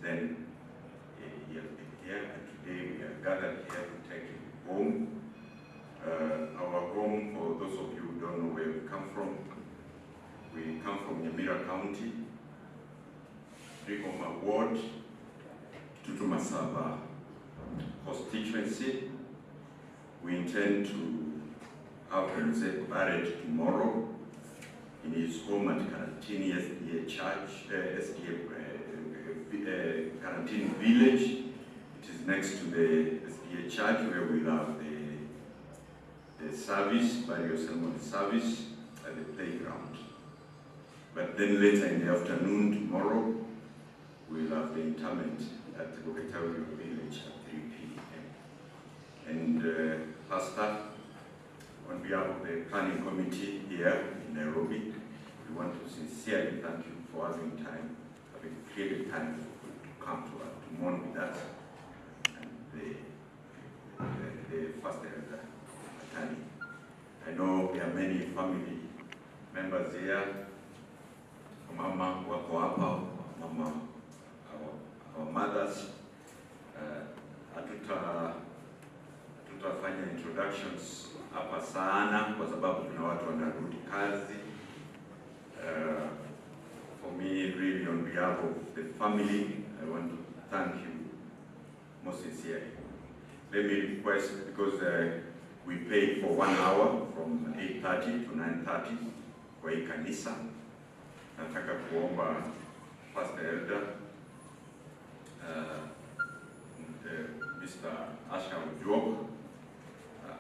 then he has been here, and today we are gathered here to take him home. Our home, for those of you who don't know where we come from, we come from Nyamira County, Rigoma Ward, Kitutu Masaba constituency. We intend to have Mzee buried tomorrow in his home at Karantini SDA Church, SDA Karantini Village. It is next to the SDA Church where we'll have the service, burial ceremony service at the playground. But then later in the afternoon tomorrow, we'll have the interment at the Boketawi Village at 3 p.m. And Pastor, on behalf of the planning committee here in Nairobi, we want to sincerely thank you for having created time to come to us, to mourn with us, and the first elder, Atani. I know there are many family members here. Mama wako hapa, mama, our mothers. Hatutafanya introductions hapa sana kwa sababu kuna watu wanarudi kazi. For me, really, on behalf of the family, I want to thank you most sincerely. Let me request, because we paid for 1 hour from 8:30 to 9:30 kwa hii kanisa. Nataka kuomba Pastor Elder, Mr. Asha Ojwok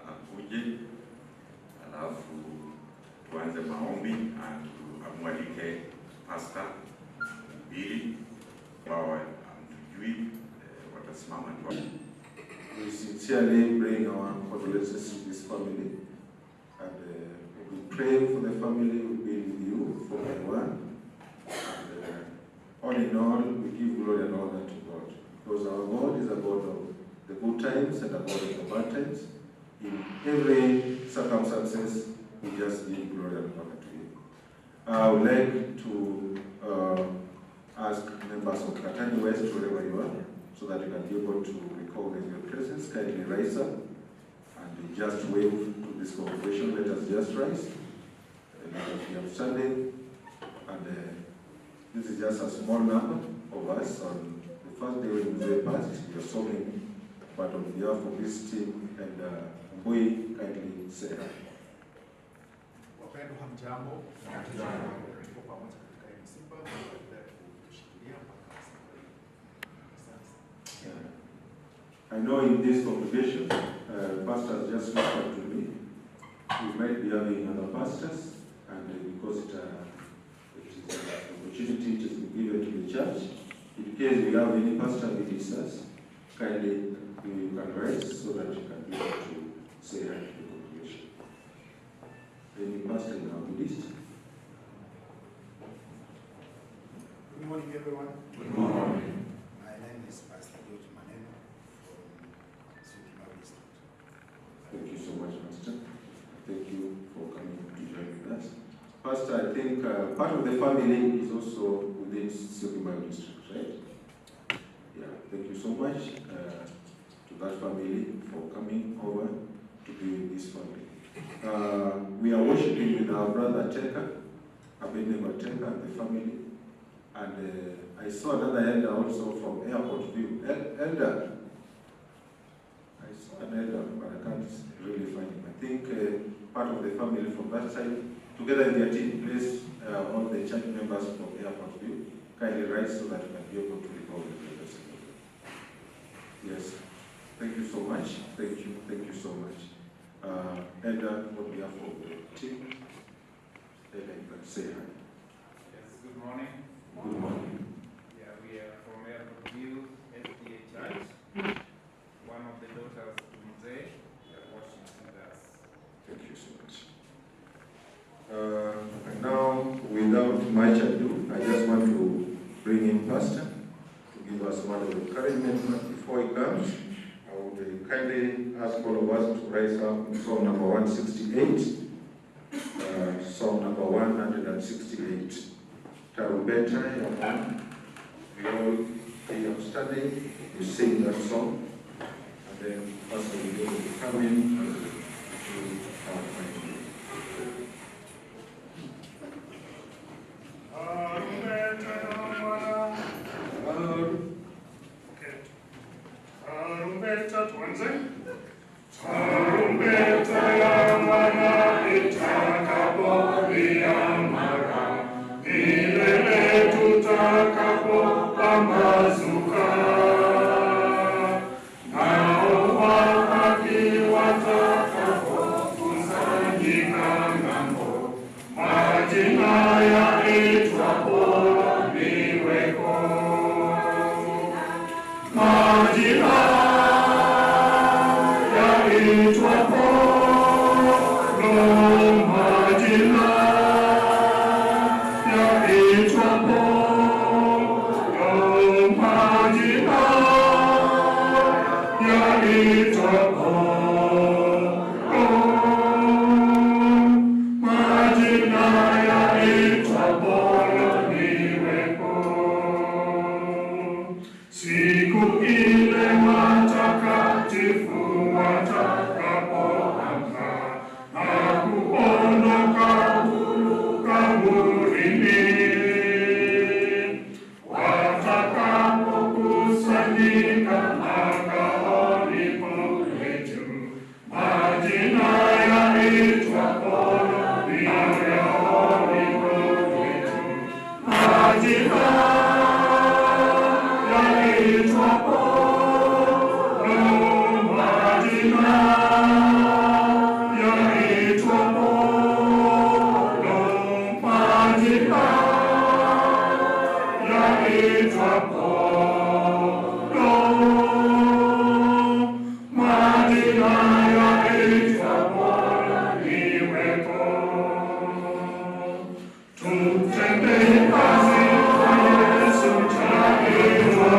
akuje, alafu tuanze maombi na amwalike Pastor Mbili ambao hamtujui, watasimama tu. We sincerely bring our condolences to this family, and we'll be praying for the family. We'll be with you for day one. And all in all, we give glory and honor to God, because our God is a God of the good times and a God of the bad times. In every circumstances, we just give glory and honor to Him. I would like to ask members of Katani West, wherever you are, so that you can be able to recognize your presence. Kindly rise up and just wave to this congregation. Let us just rise. And let us be upstanding. And this is just a small number of us. On the first day when Mzee passed, we are so many. But on behalf of this team and Mbui, kindly say hi. Wapendwa, hamjambo? Tuko pamoja katika hii msiba, tuendelee kutushikilia mpaka siku hii. Asante. Yeah. I know in this congregation, pastors just whispered to me, we might be having other pastors, and because it is an opportunity it has been given to the church, in case we have any pastor with us, kindly you can rise so that you can be able to say hi to the congregation. Any pastor in our midst? Good morning, everyone. Good morning. My name is Pastor George Maneno from Syokimau District. Thank you so much, Pastor. Thank you for coming to join with us. Pastor, I think part of the family is also within Syokimau District, right? Yeah, thank you so much to that family for coming over to be with this family. We are worshiping with our brother Teka, Abednego Teka, and the family. And I saw another elder also from Airport View. Elder, I saw an elder, but I can't really find him. I think part of the family from that side, together with their team, please, all the church members from Airport View, kindly rise so that you can be able to recall the presence. Yes, thank you so much. Thank you so much. Elder, on behalf of the team, Elder, you can say hi. Yes, good morning. Good morning. Yeah, we are from Airport View SDA Church. One of the daughters, Mzee, are worshiping with us. Thank you so much. And now, without much ado, I just want to bring in Pastor to give us one of encouragement. But before he comes, I would kindly ask all of us to rise up in Psalm number 168. Psalm number 168. Tarumbeta ya Bwana. We all Be upstanding, we sing that song, and then Pastor will be able to come in and do our final. Tarumbeta ya Mwana itakapolia mara, milele tutakapopambazuka, nao wa haki watakapokusanyika ng'ambo, majina yaitwapo niweko. Majina yaitwapo, majina yaitwapo, majina yaitwapo, majina yaitwapo niweko. Siku ile watakatifu watakapoamka na kuondoka kaburini, watakapokusanyika makaoni petu, majina yaitwapo makaoni petu, majina yaitwapo, majina yaitwapo, majina yaitwapo, majina yaitwapo niweko. Tutende kazi kwa Yesu twaitwa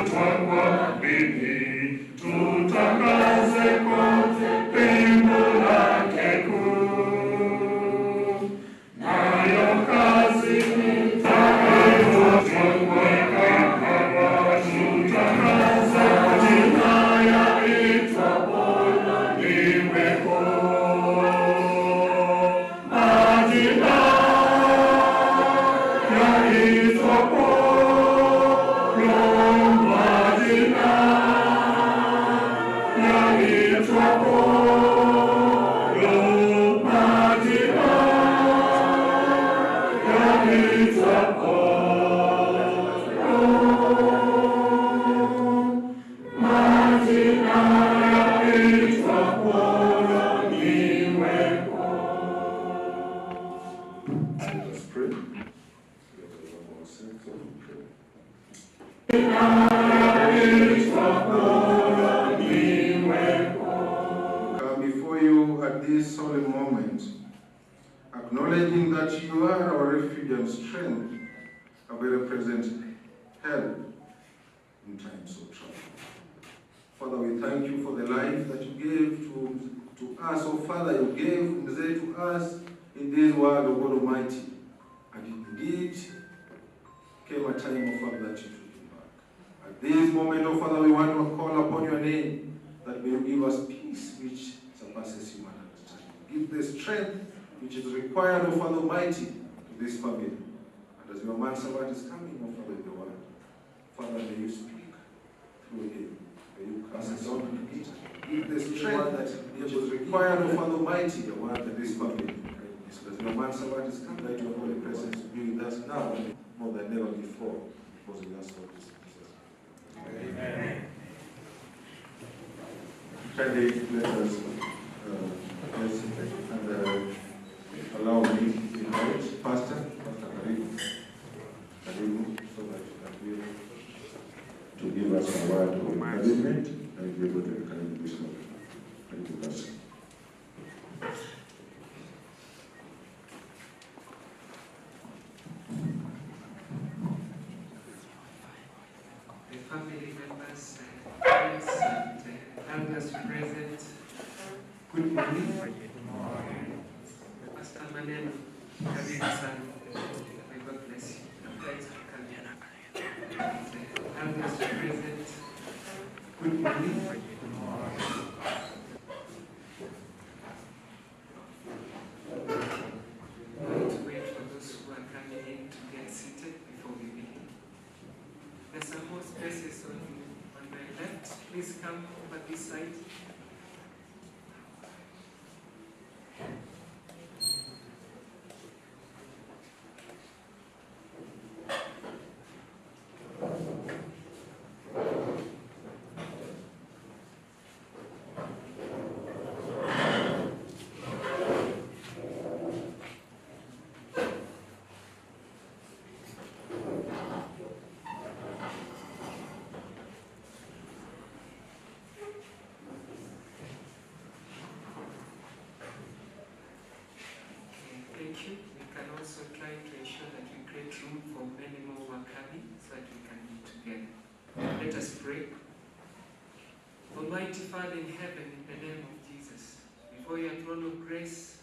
kwa bidii, tutangaze kote pendo lake kuu. Nayo kazi itaitwa tutangaze majina yaitwapo niweko. Majina yaitwapo, majina yaitwapo, majina yaitwapo, majina yaitwapo niweko. Let us pray. Let us humble ourselves and pray. Come before you at this solemn moment, acknowledging that you are our refuge and strength, a very present help in times of trouble. Father, we thank you for the life that you gave to us. Oh Father, you gave Mzee to us in this world, O God Almighty. And indeed came a time, O Father, that you took him back. At this moment, O Father, we want to call upon your name, that may you give us peace which surpasses human understanding. Give the strength which is required, O Father Almighty, to this family. And as your man servant is coming, O Father, in the world, Father, may you speak through him. May you cast us on and Peter. Give the strength that is required, O Father Almighty, the word to this family. As your man servant is coming, let your holy presence be with us now more than ever before, because we ask for this in Jesus' name. Amen. Kindly let us and allow me to invite Pastor Karibu, Karibu, so that you can be able to give us a word of encouragement and be able to encourage this one. Thank you, Pastor. The family members, friends, and elders present, good morning. Pastor Maneno, Karibu sana. May God bless you. Thanks for coming. And elders present, good morning. I'm going to wait for those who are coming in to get seated before we begin. There's some more spaces on my left. Please come over this side. Thank you. We can also try to ensure that we create room for many more who are coming so that we can be together. Let us pray. Almighty Father in heaven, in the name of Jesus, before your throne of grace,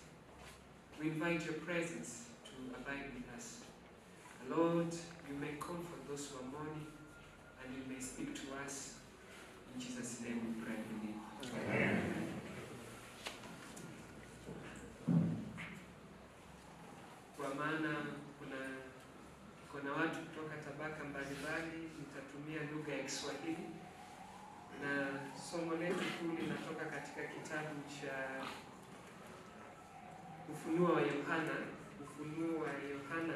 we invite your presence to abide with us. Lord, you may comfort those who are mourning, and you may speak to us. In Jesus' name we pray and believe. Amen. Kwa maana kuna watu kutoka tabaka mbalimbali, nitatumia lugha ya Kiswahili, na somo letu kuu linatoka katika kitabu cha Ufunuo wa Yohana. Ufunuo wa Yohana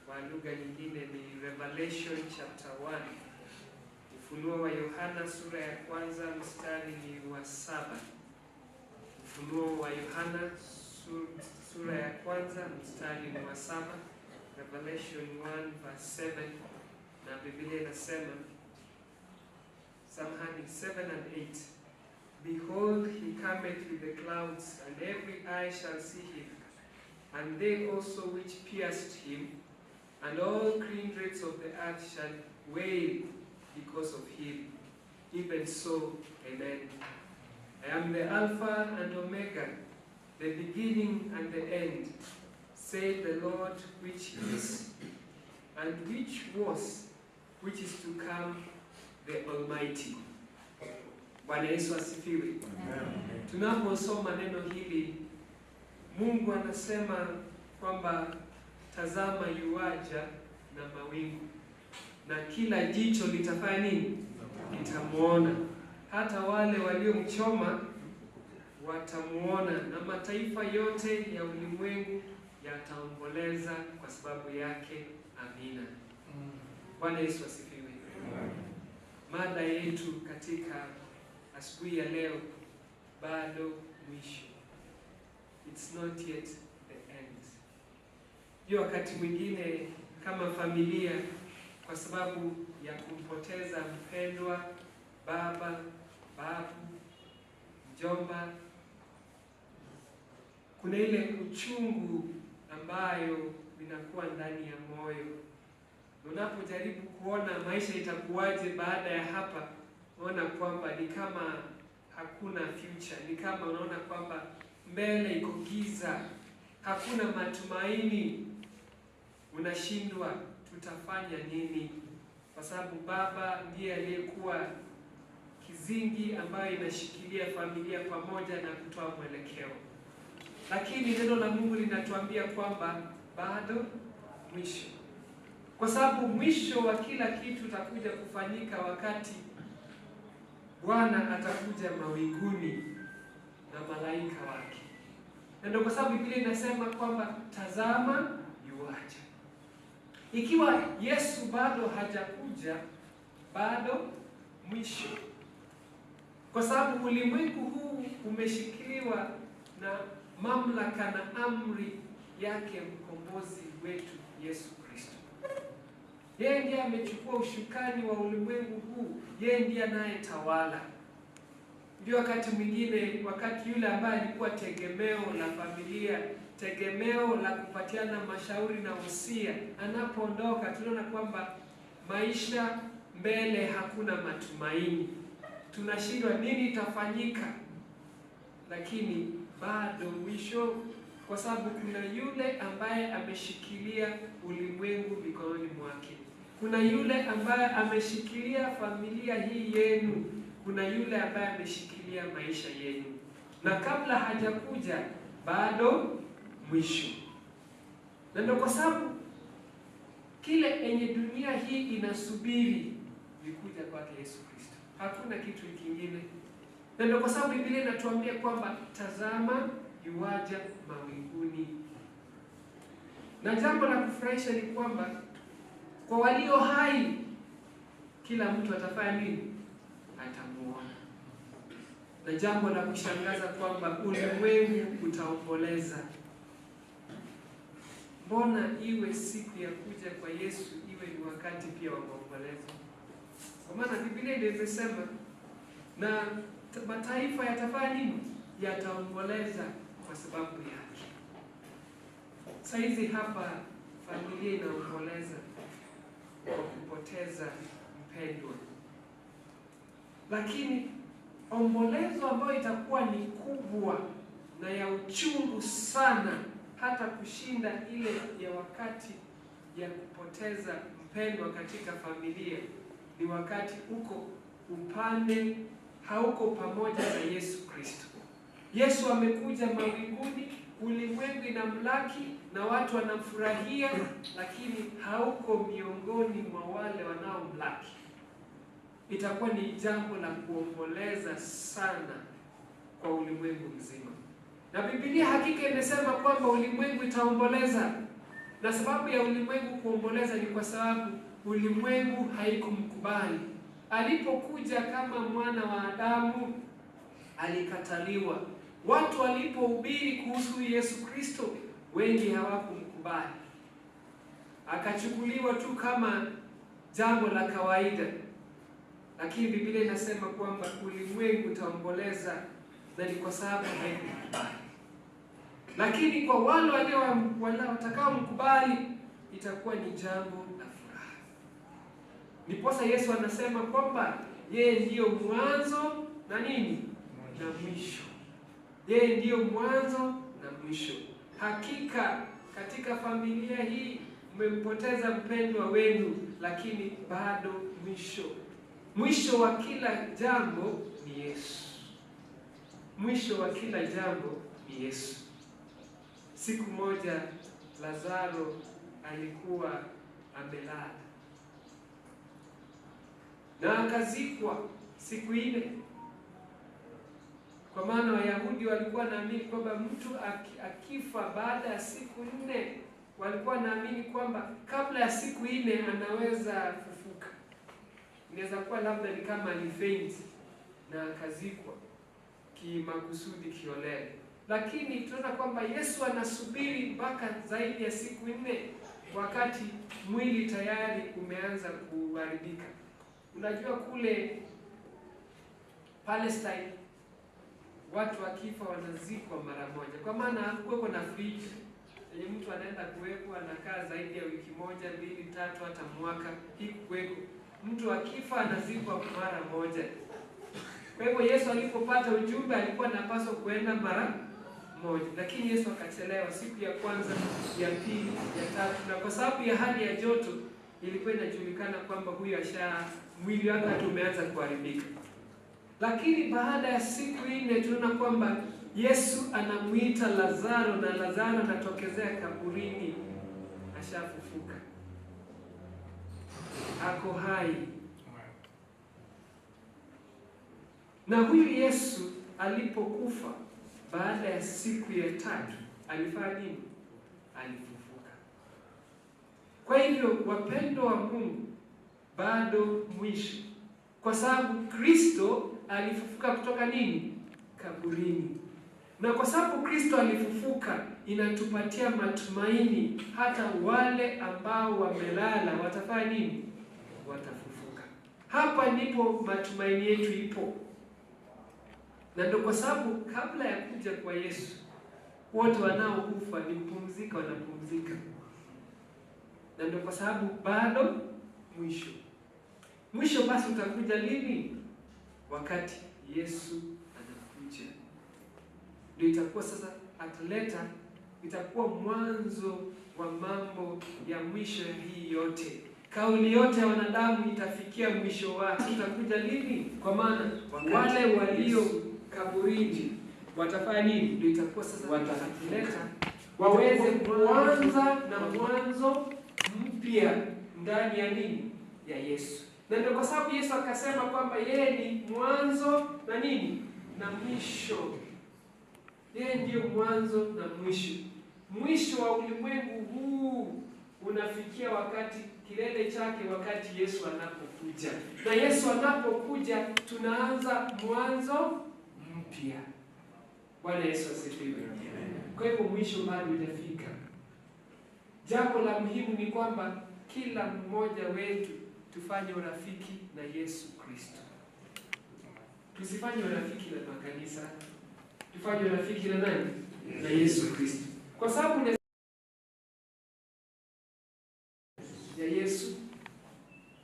kwa lugha nyingine ni Revelation chapter 1. Ufunuo wa Yohana sura ya kwanza mstari ni wa 7. Ufunuo wa Yohana sura ya kwanza mstari ni wa 7, Revelation 1 verse 7, na Biblia inasema, samahani, 7 and 8. Behold, he cometh with the clouds, and every eye shall see him, and they also which pierced him, and all kindreds of the earth shall wail because of him. Even so, amen. I am the Alpha and Omega, the beginning and the end, said the Lord, which is, and which was, which is to come, the Almighty. Bwana Yesu asifiwe. Tunaposoma neno hili, Mungu anasema kwamba tazama yuaja na mawingu, na kila jicho litafanya nini? Litamuona. Hata wale waliomchoma watamuona, na mataifa yote ya ulimwengu yataomboleza kwa sababu yake. Amina. Bwana Yesu asifiwe. Mada yetu katika asubuhi ya leo, bado mwisho. It's not yet the end. Hiyo wakati mwingine kama familia, kwa sababu ya kumpoteza mpendwa, baba, babu, mjomba, kuna ile uchungu ambayo inakuwa ndani ya moyo. Unapojaribu kuona maisha itakuwaje baada ya hapa, unaona kwamba ni kama hakuna future, ni kama unaona kwamba mbele iko giza, hakuna matumaini. Unashindwa tutafanya nini, kwa sababu baba ndiye aliyekuwa kizingi ambayo inashikilia familia pamoja na kutoa mwelekeo. Lakini neno la Mungu linatuambia kwamba bado mwisho, kwa sababu mwisho wa kila kitu utakuja kufanyika wakati Bwana atakuja mawinguni na malaika wake. Na ndio kwa sababu Biblia inasema kwamba tazama yuaja. Ikiwa Yesu bado hajakuja, bado mwisho. Kwa sababu ulimwengu huu umeshikiliwa na mamlaka na amri yake mkombozi wetu Yesu Kristo. Yeye ndiye amechukua ushukani wa ulimwengu huu, yeye ndiye anayetawala. Ndio wakati mwingine, wakati yule ambaye alikuwa tegemeo la familia, tegemeo la kupatiana mashauri na usia, anapoondoka tunaona kwamba maisha mbele hakuna matumaini. Tunashindwa nini itafanyika, lakini bado mwisho, kwa sababu kuna yule ambaye ameshikilia ulimwengu mikononi mwake. Kuna yule ambaye ameshikilia familia hii yenu. Kuna yule ambaye ameshikilia maisha yenu. Na kabla hajakuja bado mwisho. Na ndio kwa sababu kile enye dunia hii inasubiri ni kuja kwake Yesu Kristo. Hakuna kitu kingine. Na ndio kwa sababu Biblia inatuambia kwamba tazama yuaja mawinguni. Na jambo la kufurahisha ni kwamba kwa walio hai kila mtu atafanya nini? Atamuona. Na jambo la kushangaza kwamba ulimwengu utaomboleza. Mbona iwe siku ya kuja kwa Yesu iwe ni wakati pia wa maombolezo? Kwa maana Biblia ndio imesema na mataifa yatafanya nini? Yataomboleza kwa sababu yake. Saizi hapa familia inaomboleza kwa kupoteza mpendwa. Lakini ombolezo ambayo itakuwa ni kubwa na ya uchungu sana hata kushinda ile ya wakati ya kupoteza mpendwa katika familia ni wakati uko upande hauko pamoja na Yesu Kristo. Yesu amekuja mawinguni, ulimwengu inamlaki na watu wanamfurahia, lakini hauko miongoni mwa wale wanaomlaki. Itakuwa ni jambo la kuomboleza sana kwa ulimwengu mzima. Na Biblia hakika imesema kwamba ulimwengu itaomboleza. Na sababu ya ulimwengu kuomboleza ni kwa sababu ulimwengu haikumkubali. Alipokuja kama mwana wa Adamu alikataliwa. Watu walipohubiri kuhusu Yesu Kristo wengi hawakumkubali. Akachukuliwa tu kama jambo la kawaida. Lakini Biblia inasema kwamba ulimwengu utaomboleza na ni kwa sababu haikumkubali. Lakini kwa wale watakaomkubali itakuwa ni jambo la furaha. Ndiposa Yesu anasema kwamba yeye ndiyo mwanzo na nini? Na mwisho. Yeye ndiyo mwanzo na mwisho. Hakika katika familia hii mmempoteza mpendwa wenu, lakini bado mwisho. Mwisho wa kila jambo ni Yesu. Mwisho wa kila jambo ni Yesu. Siku moja Lazaro alikuwa amelala na akazikwa siku ile. Kwa maana Wayahudi walikuwa naamini kwamba mtu akifa baada ya siku 4, walikuwa naamini kwamba kabla ya siku 4 anaweza kufufuka. Inaweza kuwa labda ni kama alifaint na akazikwa kimakusudi, kiolela. Lakini tunaona kwamba Yesu anasubiri mpaka zaidi ya siku 4 wakati mwili tayari umeanza kuharibika. Unajua kule Palestine watu wakifa wanazikwa mara moja. Kwa maana hakukuwa na fridge yenye mtu anaenda kuwekwa anakaa zaidi ya wiki 1, 2, 3 hata mwaka. Hikuweko. Mtu akifa anazikwa mara moja. Kwa hivyo Yesu alipopata ujumbe alikuwa anapaswa kuenda mara moja. Lakini Yesu akachelewa siku ya kwanza, ya pili, ya tatu. Na kwa sababu ya hali ya joto ilikuwa inajulikana kwamba huyu asha mwili wake hata umeanza kuharibika. Lakini baada ya siku 4 tunaona kwamba Yesu anamuita Lazaro na Lazaro anatokezea kaburini, ashafufuka. Ako hai. Na huyu Yesu alipokufa baada ya siku ya 3 alifanya nini? Alifufuka. Kwa hivyo wapendwa wa Mungu, bado mwisho. Kwa sababu Kristo alifufuka kutoka nini? Kaburini. Na kwa sababu Kristo alifufuka, inatupatia matumaini hata wale ambao wamelala watafanya nini? Watafufuka. Hapa ndipo matumaini yetu ipo. Na ndio kwa sababu kabla ya kuja kwa Yesu, wote wanaokufa ni kupumzika, wanapumzika. Na ndio kwa sababu bado mwisho. Mwisho basi utakuja lini? Wakati Yesu anakuja. Ndio itakuwa sasa ataleta, itakuwa mwanzo wa mambo ya mwisho hii yote. Kauli yote ya wanadamu itafikia mwisho wake. Itakuja lini? Kwa maana wale walio kaburini watafanya nini? Ndio itakuwa sasa watatuleta waweze kuanza na mwanzo mpya ndani ya nini? Ya Yesu. Na ndio kwa sababu Yesu akasema kwamba yeye ni mwanzo na nini? Na mwisho. Yeye ndiyo mwanzo na mwisho. Mwisho wa ulimwengu huu unafikia wakati kilele chake, wakati Yesu anapokuja. Na Yesu anapokuja tunaanza mwanzo mpya. Bwana Yesu asifiwe. Kwa hivyo mwisho bado hujafika. Jambo la muhimu ni kwamba kila mmoja wetu tufanye urafiki na Yesu Kristo. Tusifanye urafiki na makanisa. Tufanye urafiki na nani? Na Yesu Kristo. Kwa sababu ya Yesu.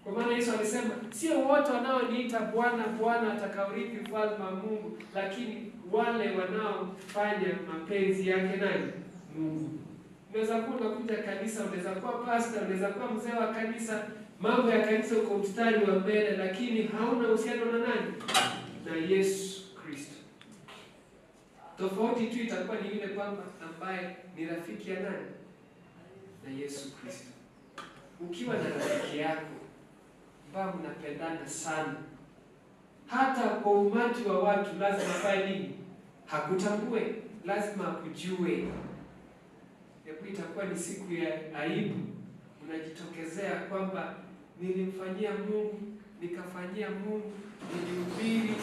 Kwa maana Yesu alisema, sio wote wanaoniita Bwana Bwana atakaorithi ufalme wa Mungu, lakini wale wanaofanya mapenzi yake nani? Mungu. Unaweza kuwa unakuja kanisa, unaweza kuwa pastor, unaweza kuwa mzee wa kanisa, mambo ya kanisa uko mstari wa mbele, lakini hauna uhusiano na nani? Na Yesu Kristo. Tofauti tu itakuwa ni yule kwamba ambaye ni rafiki ya nani? Na Yesu Kristo. Ukiwa na rafiki yako ambao mnapendana sana, hata kwa umati wa watu lazima afanye nini? Hakutambue, lazima akujue. Hebu itakuwa ni siku ya aibu, unajitokezea kwamba nilimfanyia Mungu, nikafanyia Mungu, nilihubiri,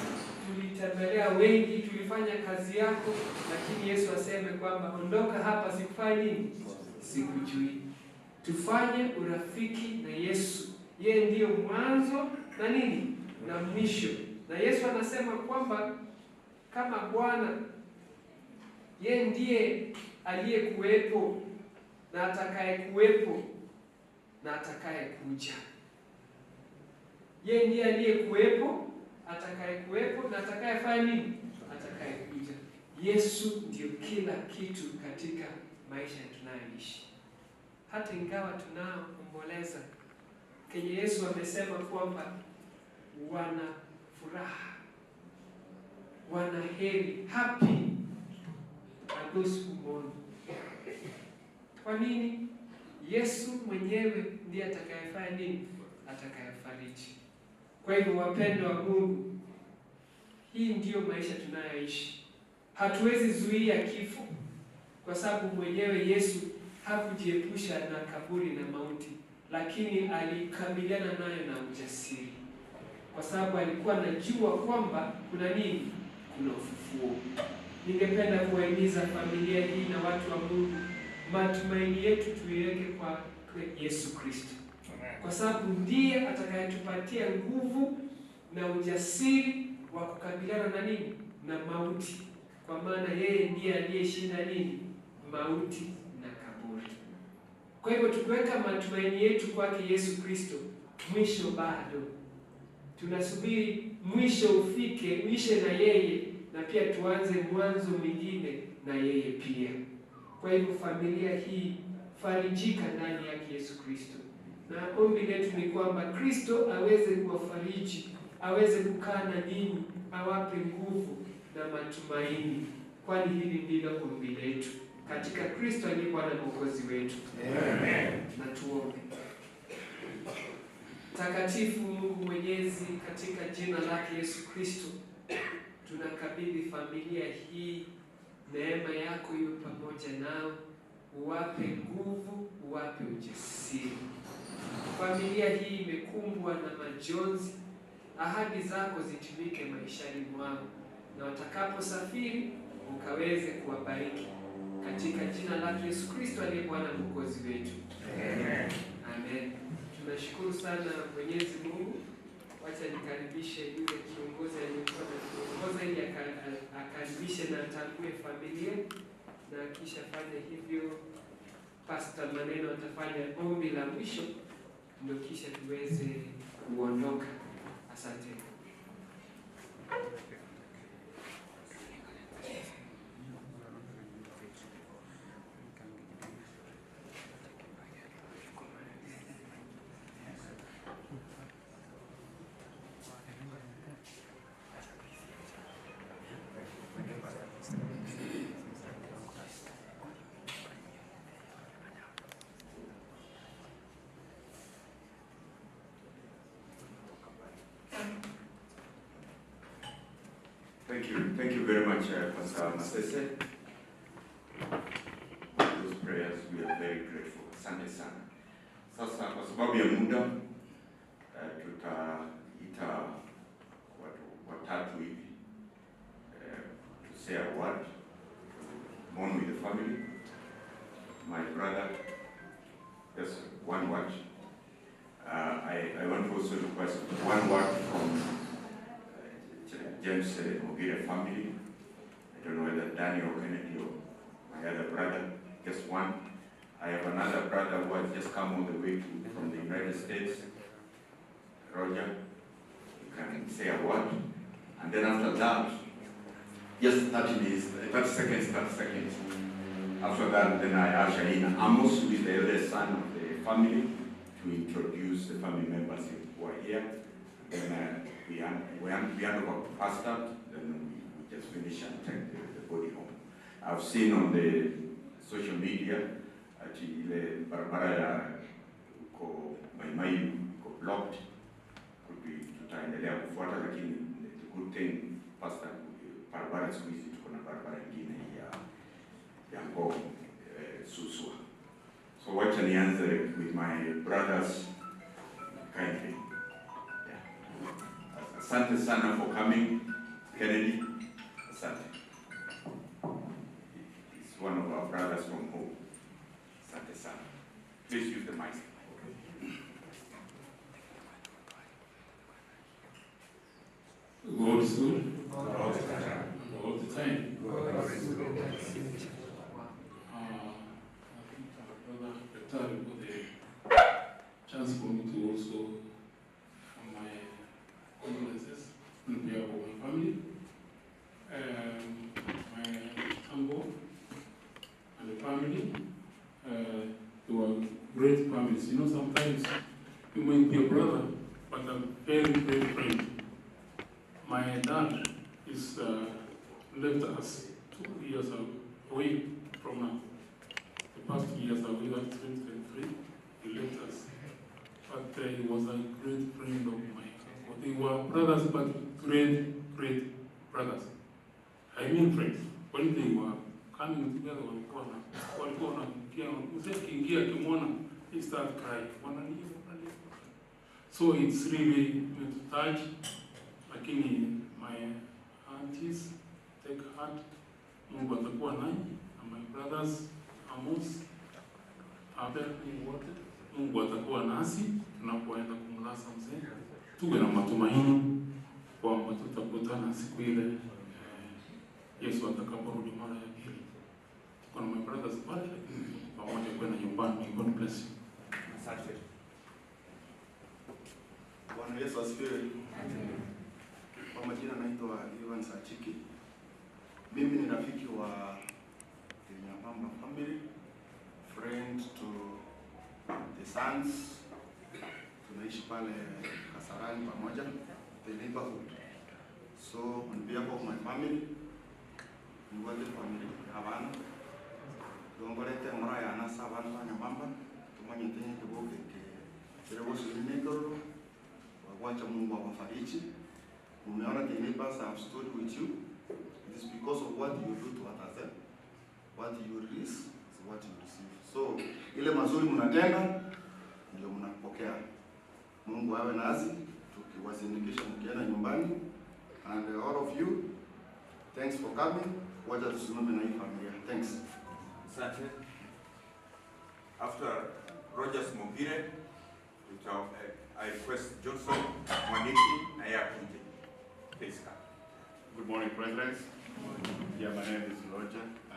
tulitembelea wengi, tulifanya kazi yako, lakini Yesu aseme kwamba ondoka hapa, sikufanya nini? Sikujui. Tufanye urafiki na Yesu. Yeye ndiyo mwanzo na nini? Na mwisho. Na Yesu anasema kwamba kama Bwana, yeye ndiye aliyekuwepo na atakayekuwepo na atakayekuja. Yeye ndiye aliyekuwepo, atakayekuwepo na atakayefanya nini? Atakayekuja. Yesu ndiyo kila kitu katika maisha tunayoishi. Hata ingawa tunaomboleza, kenye Yesu amesema kwamba wana furaha, wana heri, happy are those who mourn. Kwa nini? Yesu mwenyewe ndiye atakayefanya nini? Atakayefariji. Kwa hivyo wapendwa wa Mungu, hii ndiyo maisha tunayoishi. Hatuwezi zuia kifo kwa sababu mwenyewe Yesu hakujiepusha na kaburi na mauti, lakini alikabiliana nayo na ujasiri, kwa sababu alikuwa anajua kwamba kuna nini? Kuna ufufuo. Ningependa kuwahimiza familia hii na watu wa Mungu, matumaini yetu tuiweke kwa Yesu Kristo, kwa sababu ndiye atakayetupatia nguvu na ujasiri wa kukabiliana na nini? Na mauti. Kwa maana yeye ndiye aliyeshinda nini? Mauti na kaburi. Kwa hivyo tukiweka matumaini yetu kwake Yesu Kristo, mwisho bado tunasubiri mwisho ufike, uishe na yeye, na pia tuanze mwanzo mwingine na yeye pia. Kwa hivyo familia hii, farijika ndani yake Yesu Kristo. Na ombi letu ni kwamba Kristo aweze kuwafariji, aweze kukaa na ninyi, awape nguvu na matumaini, kwani hili ndilo ombi letu katika Kristo aliye Bwana Mwokozi wetu. Amen. Na tuombe. Takatifu Mungu Mwenyezi, katika jina lake Yesu Kristo, tunakabidhi familia hii, neema yako iwe pamoja nao, uwape nguvu, uwape ujasiri. Familia hii imekumbwa na majonzi, ahadi zako zitimike maishani mwao, na watakaposafiri ukaweze kuwabariki, katika jina lake Yesu Kristo aliye Bwana Mwokozi wetu. Amen. Amen. Tunashukuru sana Mwenyezi Mungu. Wacha nikaribishe yule kiongozi aliyekuwa anatuongoza ili akaribishe na atambue familia, na kisha fanya hivyo Pastor Maneno atafanya ombi la mwisho, ndio kisha tuweze kuondoka. Asante. Thank you. Thank you very much, Pastor Masese. For those prayers, we are very grateful. Asante sana. Sasa kwa sababu ya muda tutaita watu watatu hivi to say a word, to mourn with the family. My brother, just one word. I want to also request one word from James Mogire family. I don't know whether Daniel or Kennedy or my other brother, just one. I have another brother who has just come all the way from the United States. Roger, you can say a word. And then after that, just 30 minutes, 30 seconds, 30 seconds. After that, then I usher in Amos, who is the eldest son of the family, to introduce the family members who are here. Then we hand over to Pastor, then we just finish and take the body home. I've seen on the social media ati ile barabara ya uko Maimai iko blocked. Could be tutaendelea kufuata, lakini the good thing, Pastor, barabara siku hizi tuko na barabara ingine ya Ngong, Suswa. So wacha nianze with my brothers kindly. Yeah. Asante sana for coming, Kennedy. Asante. He's one of our brothers from home. Asante sana. Please use the mic. God is good. All the time. All the time. God is good. I think our brother Daktari got the chance for me to also my condolences on behalf of my family, my uncle and the family. They were great families. You know, sometimes you might be a brother, but a very great friend. My dad is left us 2 years away from now. The past 2 years away, that's 2023, he left us. But he was a great friend of mine. They were brothers, but great, great brothers. I mean friends. When they were coming together, he started crying. So it's really to touch. Lakini my aunties, take heart, Mungu atakuwa nanyi, and my brothers, Amos, Abel, wote, Mungu atakuwa nasi tunapoenda kumlasa mzee. Tuwe na matumaini kwamba tutakutana siku ile Yesu atakaporudi mara ya pili. Tuko na my brothers pale, pamoja kwenda nyumbani. May God bless you. Asante. Bwana Yesu asifiwe. Kwa majina naitwa Ivan Sachiki. Mimi ni rafiki wa the Nyamamba family, friend to the sons. Tunaishi pale Kasarani pamoja, the neighborhood. So on behalf of my family, niwate family habana. Dongolete mora ya anasa abantu ba Nyamamba, tumanye tenye kiboke ke kirebosi nekoro. Wacha Mungu awafariji. Umeona the neighbors have stood with you. It is because of what you do to others. What you release is what you receive. So, ile mazuri mnatenda ndio mnapokea. Mungu awe nasi tukiwasindikisha mkienda nyumbani. And all of you, thanks for coming. Wacha tusimame na hii familia. Thanks. Asante. After Rogers Mogire, I request Johnson Mwaniki na yeye akuje. Please come. Good morning, President. Yeah, my name is Roger. I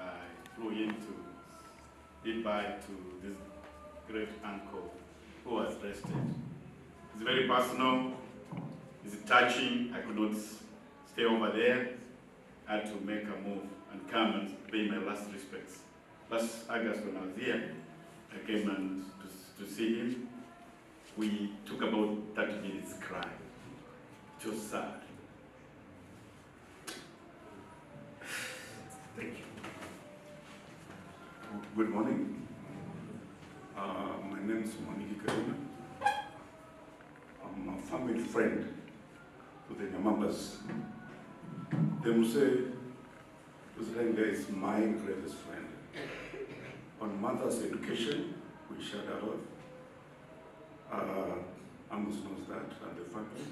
flew in to bid bye to this great uncle who has rested. It's very personal, it's touching. I could not stay over there. I had to make a move and come and pay my last respects. Last August when I was here, I came and to see him. We took about 30 minutes crying. It was sad. Thank you. Good morning. My name is Mwaniki Karuna. I'm a family friend to the Nyamambas. The Mzee who's lying there is my greatest friend. On mother's education, we shared a lot. Amos knows that, and the family.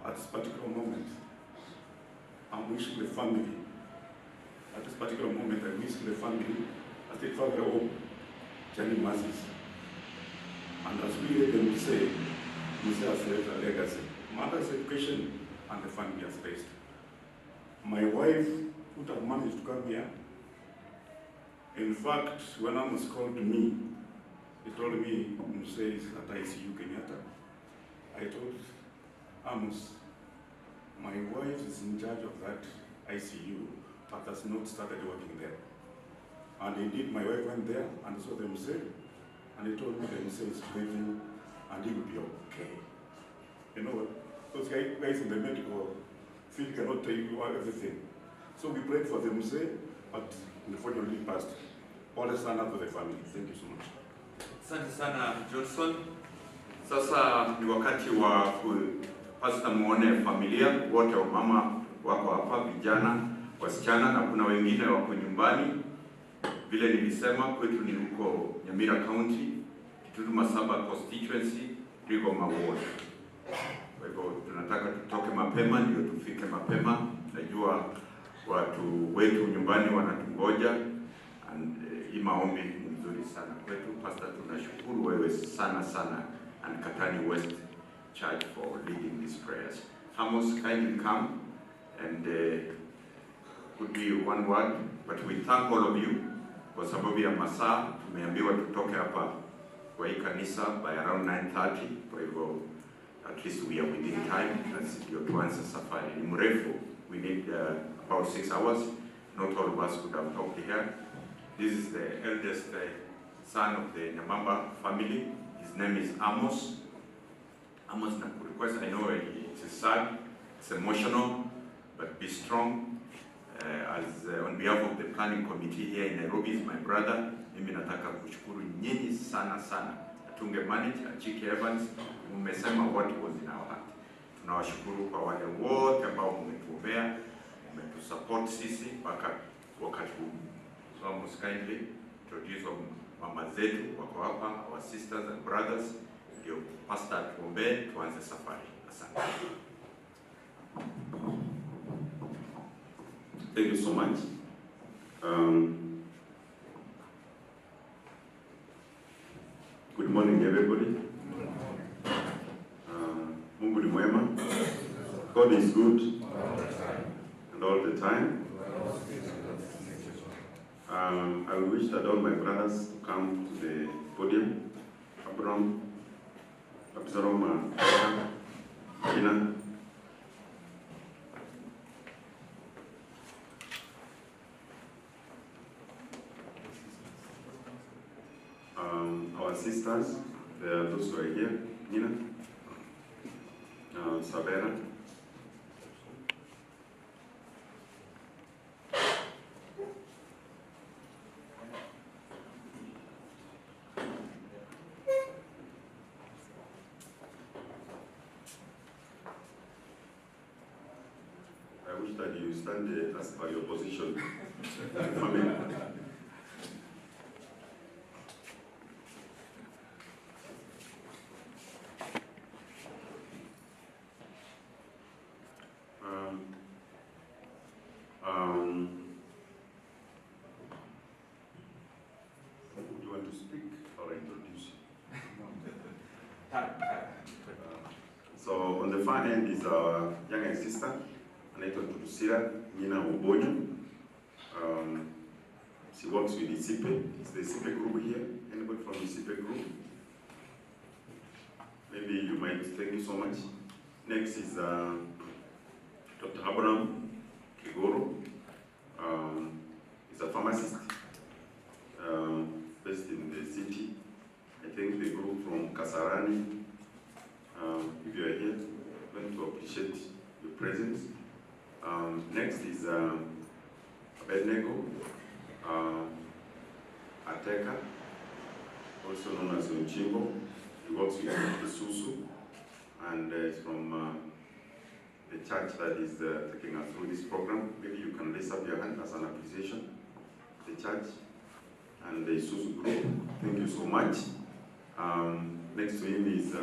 At this particular moment, I'm wishing the family, at this particular moment, I'm wishing the family as they travel home, journey masses. And as we hear them say, Mzee has left a legacy. Mother's education and the family has raised. My wife would have managed to come here. In fact, when Amos called me, he told me, Mzee is at ICU Kenyatta. I told Amos, my wife is in charge of that ICU, but has not started working there. And indeed, my wife went there and saw the Mzee, and he told me the Mzee is breathing and he will be okay. You know, those guys in the medical field cannot tell you everything. So we prayed for the Mzee, but unfortunately passed. All sana to the family. Thank you so much. Asante sana Johnson. Sasa ni wakati wa Pastor muone familia wote, wa mama wako hapa, vijana, wasichana na kuna wengine wako nyumbani. Vile nilisema kwetu ni huko Nyamira County, Kitutu Masaba constituency, Rigoma Ward. Kwa hivyo tunataka tutoke mapema ndio tufike mapema. Najua watu wetu nyumbani wanatungoja, and hii maombi ni mzuri sana kwetu. Pastor, tunashukuru wewe sana sana and Katani West Church for leading these prayers. Amos, kindly come and could be one word, but we thank all of you kwa sababu ya masaa. Tumeambiwa tutoke hapa kwa hii kanisa by around 9:30, kwa hivyo at least we are within time. Na ndio tuanze safari. Ni mrefu, we need about 6 hours. Not all of us could have talked here. This is the eldest son of the Nyamamba family. His name is Amos. Amos, request, I know it's sad, it's emotional, but be strong. As on behalf of the planning committee here in Nairobi, is my brother. Mimi nataka kushukuru nyinyi sana sana. Atunge manage, Achike Evans, mmesema what was in our heart. Tunawashukuru kwa wale wote ambao mmetuombea, mmetusupport sisi mpaka wakati huu. So I must kindly introduce mama zetu wako hapa, our sisters and brothers. Ndio pastor tuombee tuanze safari. Asante. Thank you so much. Good morning, everybody. Mungu ni mwema. God is good and all the time. I wish that all my brothers to come to the podium. Abraham, Absalom, Gina. Our sisters, there are those who are here, Nina, Sabera. I wish that you stand there as per your position. Family. Do you want to speak or introduce you? So on the far end is our younger sister, anaitwa Drusilla Nina Obonyo. She works with ICIPE. Is the ICIPE group here? Anybody from ICIPE group? Maybe you might. Thank you so much. Next is Dr. Abraham Kigoro. He's a pharmacist based in the city. I think the group from Kasarani. If you are here, I want to appreciate your presence. Next is Abednego Ateka, also known as Onchimbo. He works with Isuzu and is from the church that is taking us through this program. Maybe you can raise up your hand as an appreciation. The church and the Isuzu group, thank you so much. Next to him is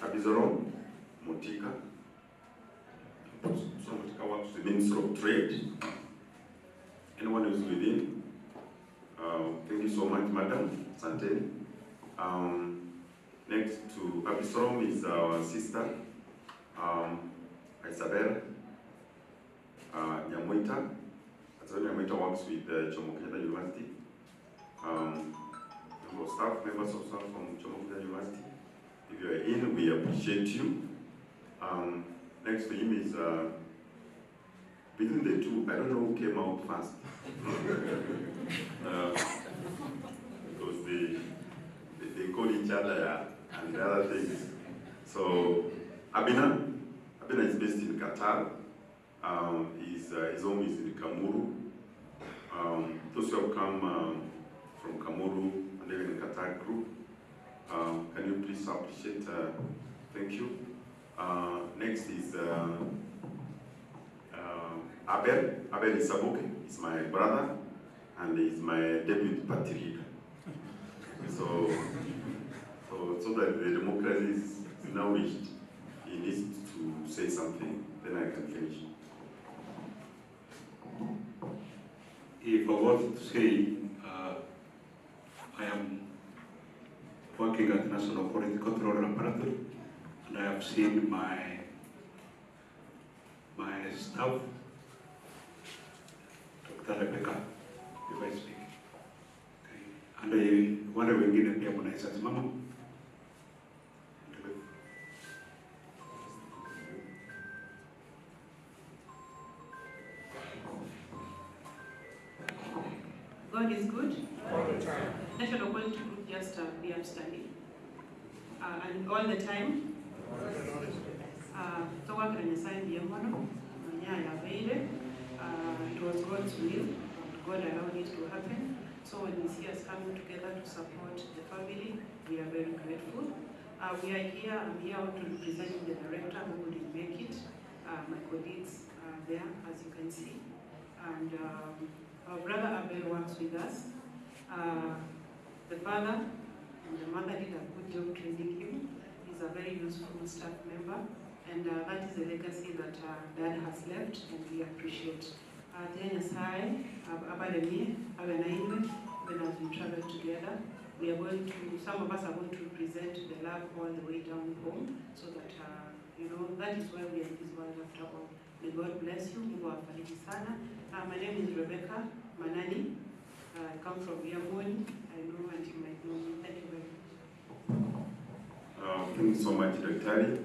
Abisoro Motika. So Motika works with the Ministry of Trade. Anyone who's within, thank you so much, Madam Santeni. Next to Abisorom is our sister, Isabel Nyamoita. Isabel Nyamoita works with Jomo Kenyatta University. Members of staff from Jomo Kenyatta University. If you are in, we appreciate you. Next to him is, between the two, I don't know who came out first. Because they call each other and the other things. So Abina is based in Qatar. His home is in Kamuru. Those who have come from Kamuru and live in Qatar group, can you please appreciate? Thank you. Next is Abel. Abel Isaboke is my brother and is my deputy party leader. So that the democracy is now reached, he needs to say something, then I can finish. He forgot to say, I am working at National Quality Control Laboratory, and I have seen my staff, Dr. Rebecca, if I speak. Okay. And wale wengine pia mnaweza simama. God is good. All the time. National Quality Group just be upstanding. And all the time. It was God's will, and God allowed it to happen. So when we see us coming together to support the family, we are very grateful. We are here, I'm here to represent the director who couldn't make it. My colleagues are there, as you can see. And our brother Abel works with us. The father and the mother did a good job training him. He's a very useful staff member, and that is a legacy that Dad has left, and we appreciate. Even as we travel together, we are going to, some of us are going to represent the love all the way down home, so that, you know, that is why we are in this world after all. May God bless you. Mungu awabariki sana. My name is Rebecca Manani. I come from Yamoni. I know and you might know me. Thank you very much. Thank you so much, Dr.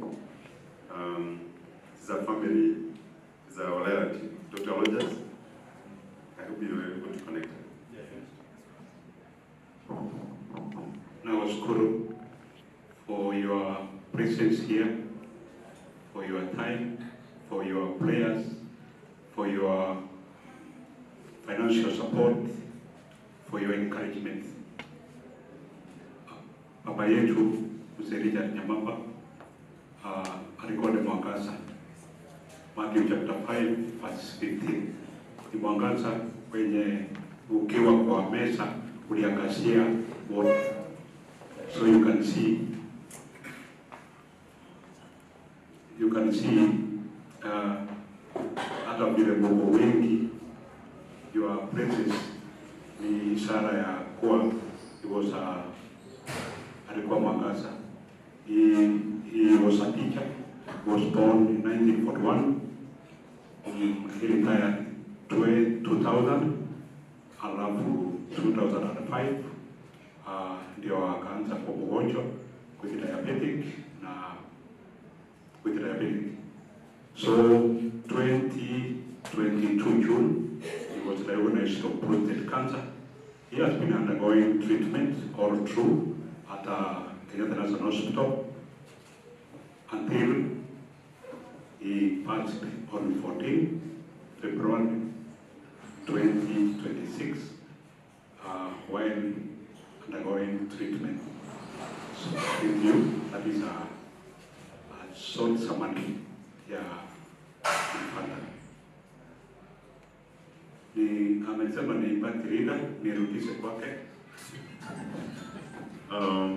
This is a family, this is our relative. Dr. Rogers, I hope you were able to connect. Nawashukuru for your presence here, for your time, for your prayers, for your financial support, for your encouragement. Baba yetu Mzee Richard Nyamwamba alikuwa ni mwangaza. Matthew chapter 5 verse 15. Ni mwangaza wenye ukiwa kwa meza uliangazia wote. So you can see hata vile Mungu wengi, your presence ni ishara ya kuwa he was alikuwa mwangaza. He was a teacher, was born in 1941. He retired 2000, alafu 2005 ndio akaanza kwa mgonjwa with diabetic na with diabetic. So 2022 June, he was diagnosed with prostate cancer. He has been undergoing treatment all through at Kenyatta National Hospital until he passed on 14 February 2026 while undergoing treatment. So with you, that is a short summary ya kulipata. Ni amesema ni party leader, nirudishe kwake.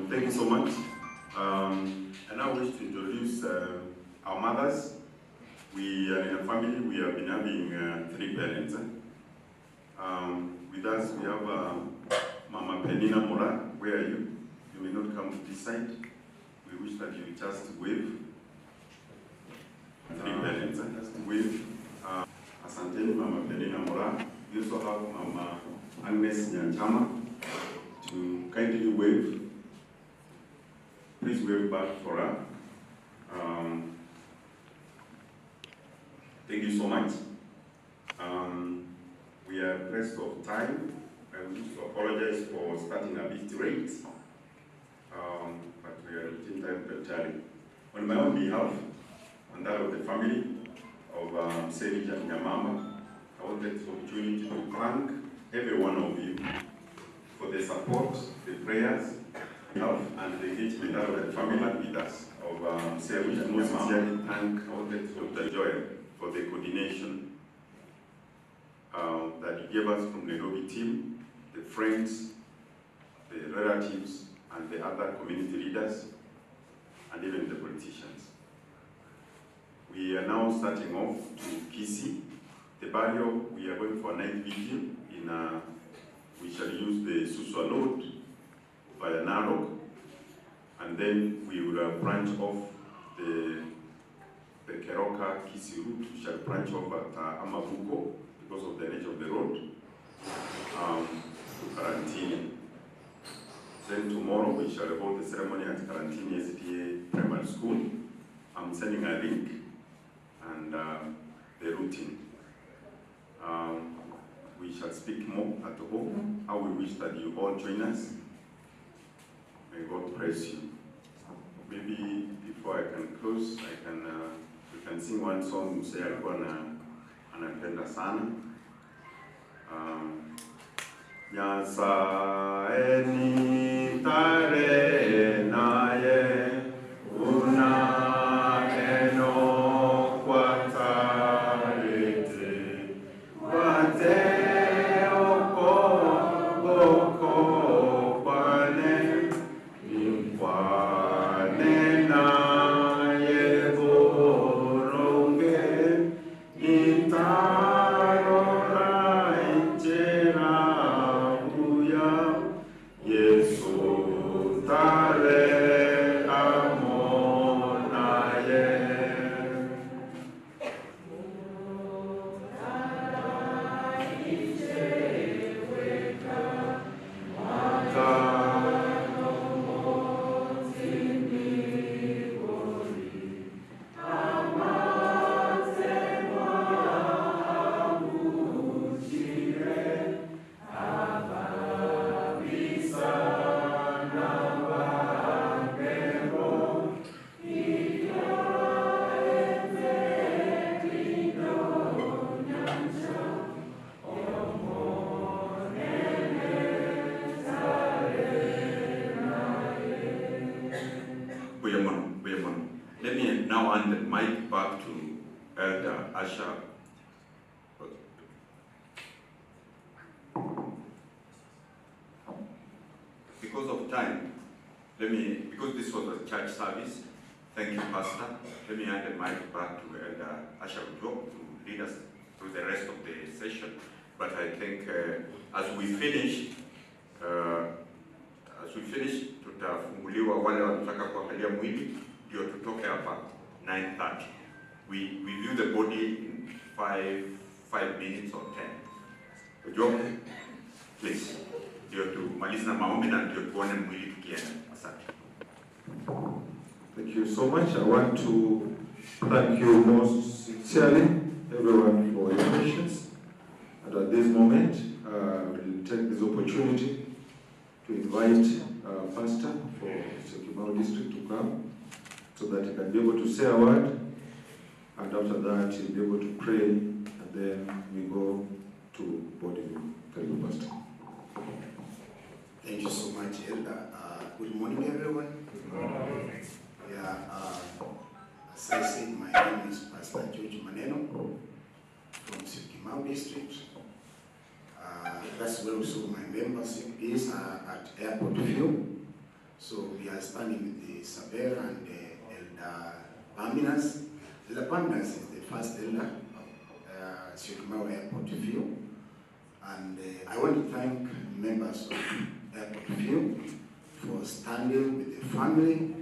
Thank you so much. And I wish to introduce our mothers. We are in a family, we have been having three parents. With us, we have Mama Penina Mora. Where are you? You may not come to this side. We wish that you just wave. Three parents, just wave. Asanteni Mama Penina Mora. We also have Mama Agnes Nyanchama to kindly wave. Please wave back for her. Thank you so much. We are pressed of time. I wish to apologize for starting a bit late, but we are within time to. On my own behalf, on that of the family of Mzee Richard Nyamamba, I want this opportunity to thank every one of you for the support, the prayers, help, and the engagement of the family with us. Of Mzee Richard Nyamamba, thank Dr. Joel for the coordination that he gave us from the Nairobi team, the friends, the relatives, and the other community leaders, and even the politicians. We are now starting off to Kisii. The burial, we are going for a night vigil. We shall use the Suswa Road via Narok, and then we will branch off the Keroka Kisii route. We shall branch off at Amabuko because of the nature of the road, to Karantini. Then tomorrow we shall hold the ceremony at Karantini SDA Primary School. I'm sending a link and the routine. We shall speak more at home. How we wish that you all join us. May God bless you. Maybe before I can close, we can sing one song. Mzee alikuwa anapenda sana. Nyasaye ni tare naye una eno kwatarete kwate oko boko kwane kwane naye boronge nitarora injera uya Yesu tare amonaye. Let me now hand the mic back to Elder Asha. Because of time, because this was a church service, thank you, Pastor. Let me hand the mic back to Elder Asha Ujok to lead us through the rest of the session. But I think as we finish, tutafunguliwa wale wanataka kuangalia mwili ndio tutoke hapa 9:30. We view the body in 5 minutes or 10. Ujok, please. Ndio tumalize na maombi na ndio tuone mwili tukienda. Asante. Thank you so much. I want to thank you most sincerely, everyone, for your patience. And at this moment, we'll take this opportunity to invite Pastor for Syokimau District to come so that he can be able to say a word, and after that he'll be able to pray, and then we go to body view. Thank you, Pastor. Thank you so much, Elder. Good morning, everyone. Good morning. Yeah, As I said, my name is Pastor George Maneno from Syokimau District. That's where also my membership is at Airport View. So we are standing with the Saber and the Elder Baminas. Elder Baminas is the first elder of Syokimau Airport View. And I want to thank members of Airport View for standing with the family,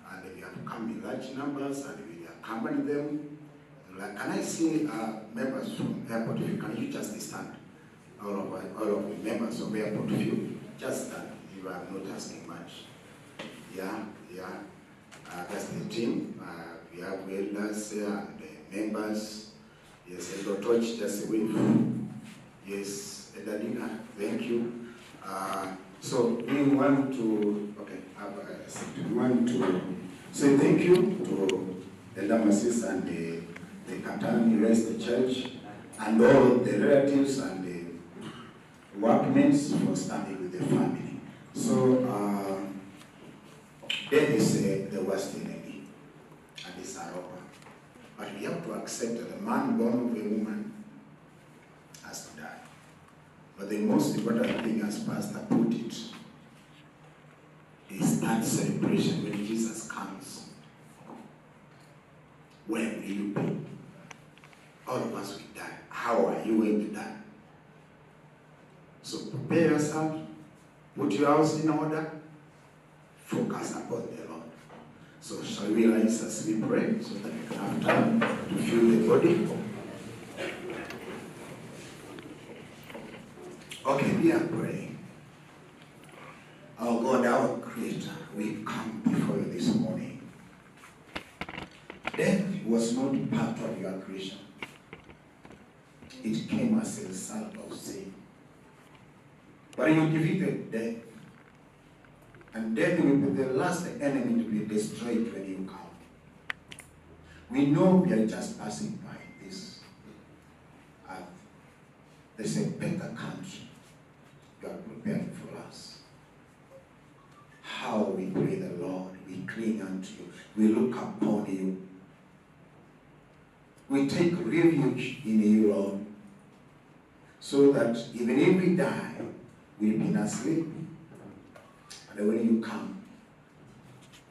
and we have come in large numbers and we accompany them. Like, can I see members from Airport View? Can you just stand? All of the members of Airport View, just stand. You are not asking much. Yeah. That's the team. We have elders here and members. Yes, Elder Toch, just wave. Yes, Elder Dina, thank you. So we want to, we want to say thank you to Elder Masis and the Katani Rest Church and all the relatives and the workmates for standing with the family. So death is the worst enemy, and it's a robber. But we have to accept that the man born of a woman has to die. But the most important thing, as Pastor put it, is that celebration when Jesus comes. Where will you be? All of us will die. How are you going to die? So prepare yourself, put your house in order, focus upon the Lord. So shall we rise as we pray so that we can have time to feel the body? Okay, we are praying. Our God, our Creator, we come before you this morning. Death was not part of your creation. It came as a result of sin. But you defeated death. And death will be the last enemy to be destroyed when you come. We know we are just passing by this earth. There's a better country you are preparing for us. How we pray the Lord, we cling unto you, we look upon you. We take refuge in you, Lord, so that even if we die, we'll be asleep. And when you come,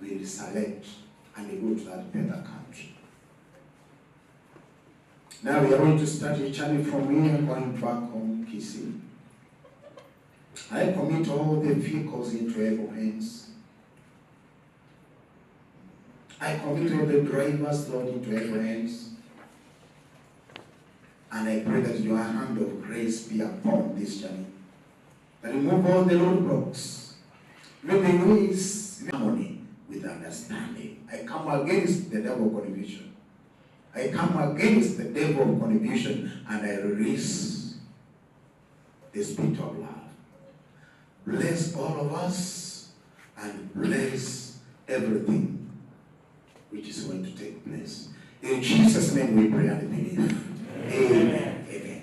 we'll select and go to that better country. Now we are going to start a journey from here going back home, Kisii. I commit all the vehicles into your hands. I commit all the drivers, Lord, into your hands. And I pray that your hand of grace be upon this journey. That remove all the roadblocks, even the ways, harmony with understanding. I come against the devil of confusion. I come against the devil of confusion, and I release the spirit of love. Bless all of us and bless everything which is going to take place. In Jesus' name we pray and believe. Amen. Amen.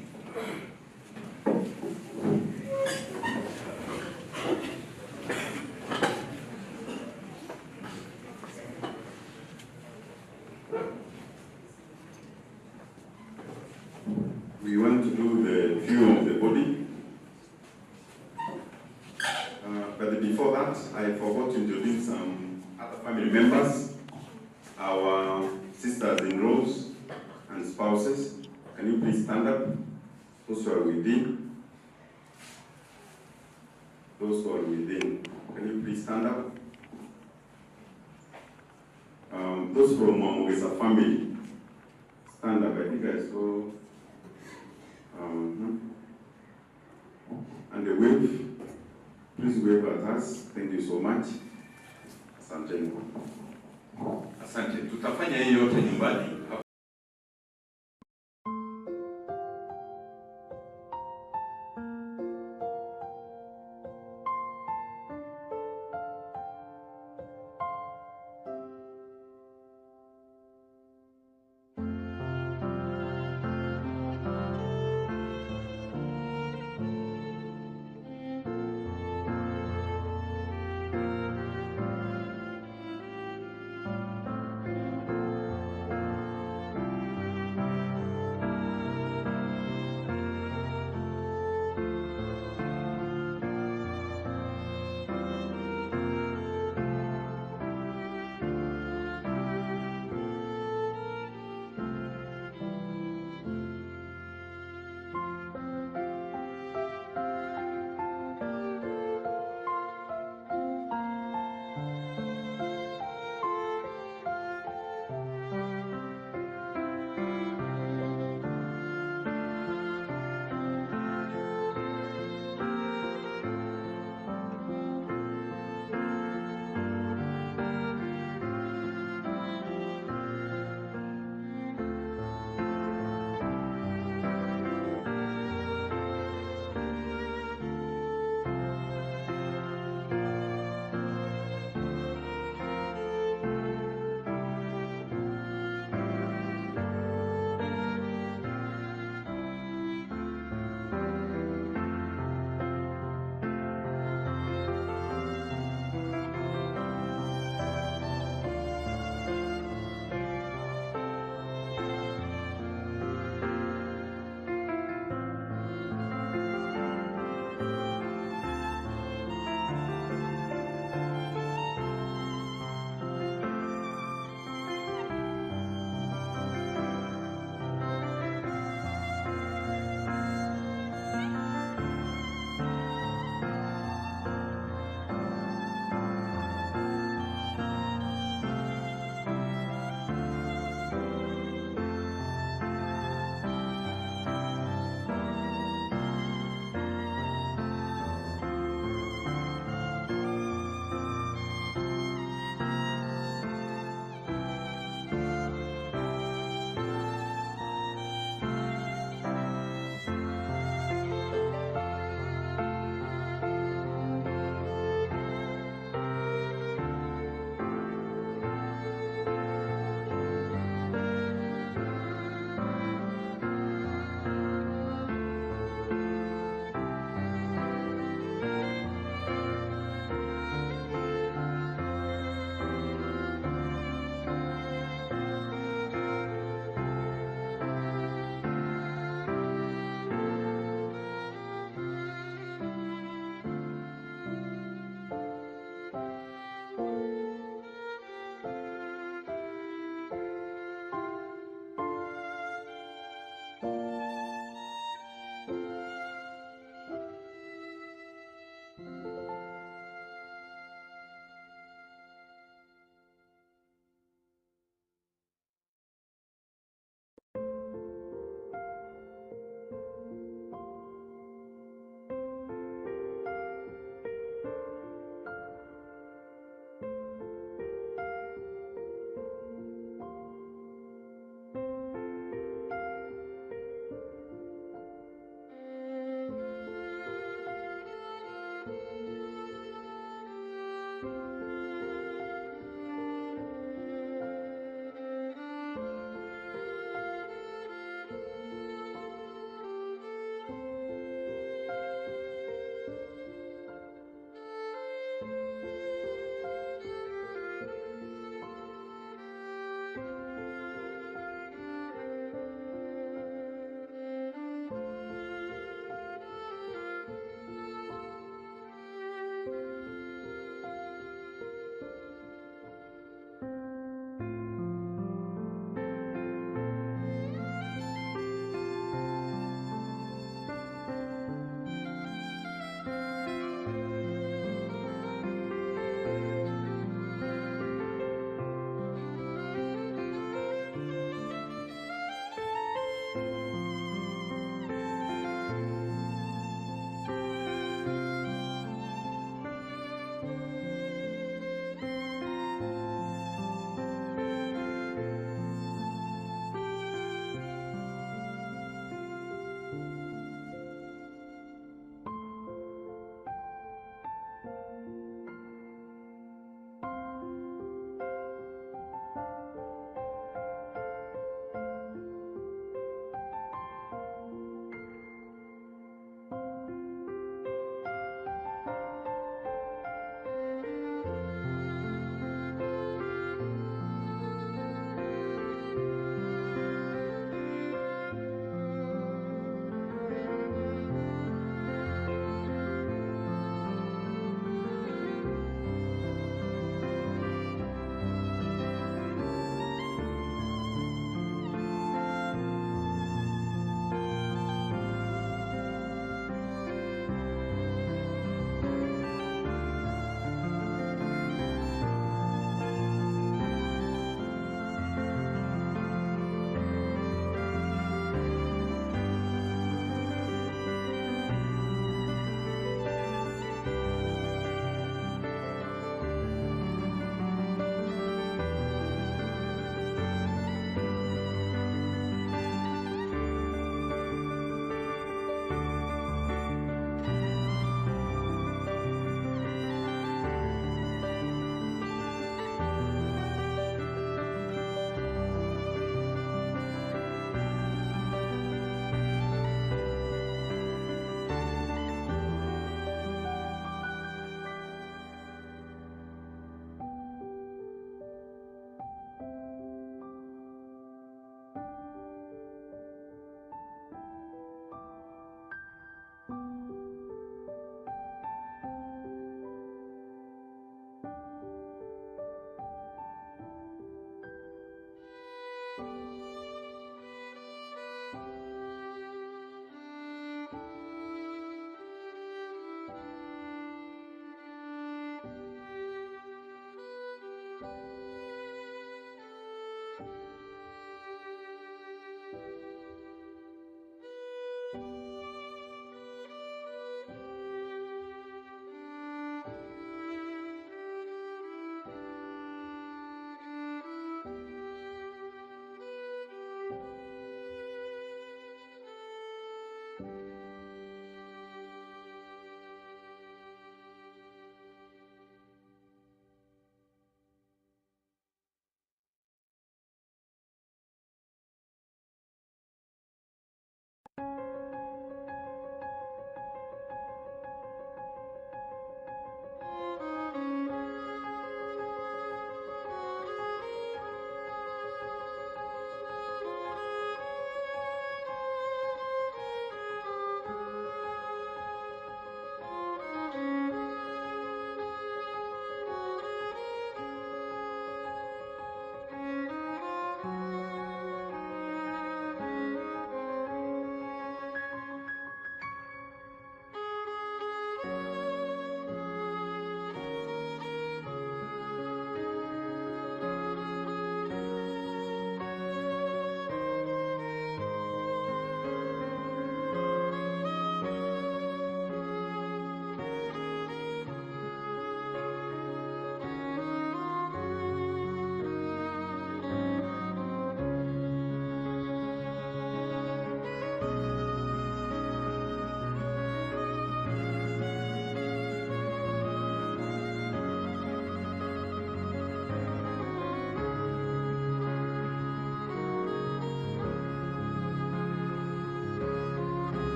We want to do the view of the body. But before that, I forgot to introduce some other family members, our sisters-in-laws and spouses. Can you please stand up? Those who are within. Those who are within. Can you please stand up? Those from Mwamogesa family, stand up. I think I saw. And the wave. Please wave at us. Thank you so much. Asante. Asante. Tutafanya hii yote nyumbani.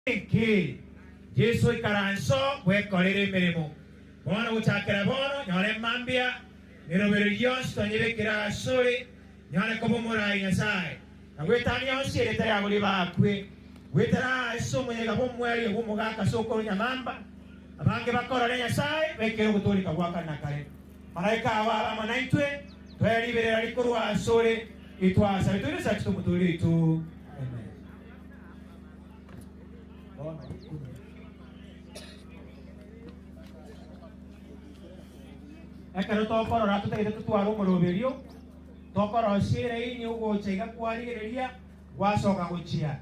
Ki Jesu ikaranso gwekorera emirimo bono gochakera bono nyore mambia mirobero yonsi tonyebekera asore nyore kobomorai Nyasaye na gwetani yonsi eretare agori bakwe gwetara ase omoyega bw'omweri bw'omogaka ase okoro nyamamba abange bakorore Nyasaye bekere ogotorika gwakana kare malaika aba abamanaitwe tweriberera rikorwa asore itwasabe twire sachi tumuturi itu. Amen. Ekero tokorora totagete totware omoroberio tokorosia eraini ogocha iga kwarigereria gwacoka gochia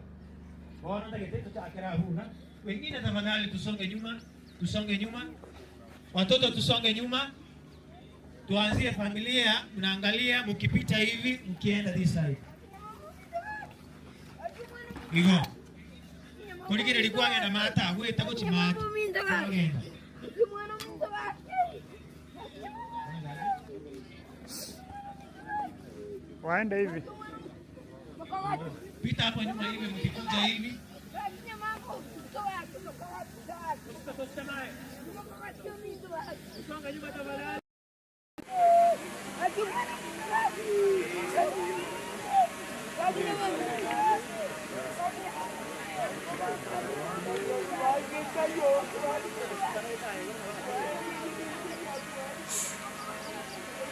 bono ntagete tochakera abuna. Wengine tafadhali tusonge nyuma, tusonge nyuma, watoto tusonge nyuma, tuanzie familia. Mnaangalia mkipita hivi mkienda this side igo kurigereria kwagenda mata gweta gochimata kwagenda waende hivi, pita hapo nyuma hivi, mkikuja hivi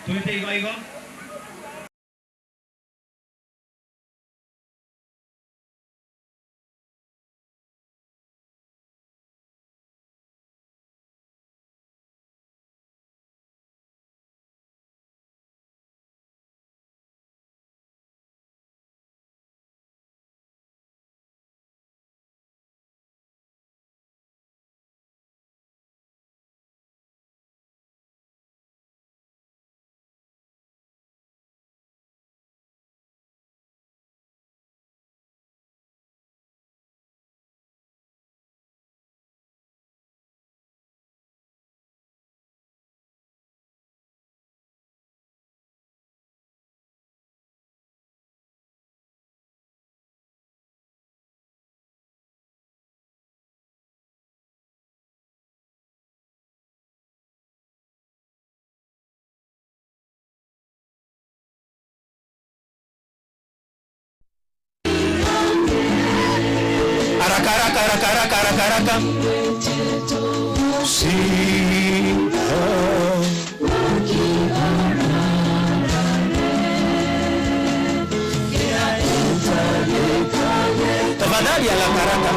tuite igo igo. Haraka haraka haraka haraka haraka. Tafadhali haraka haraka.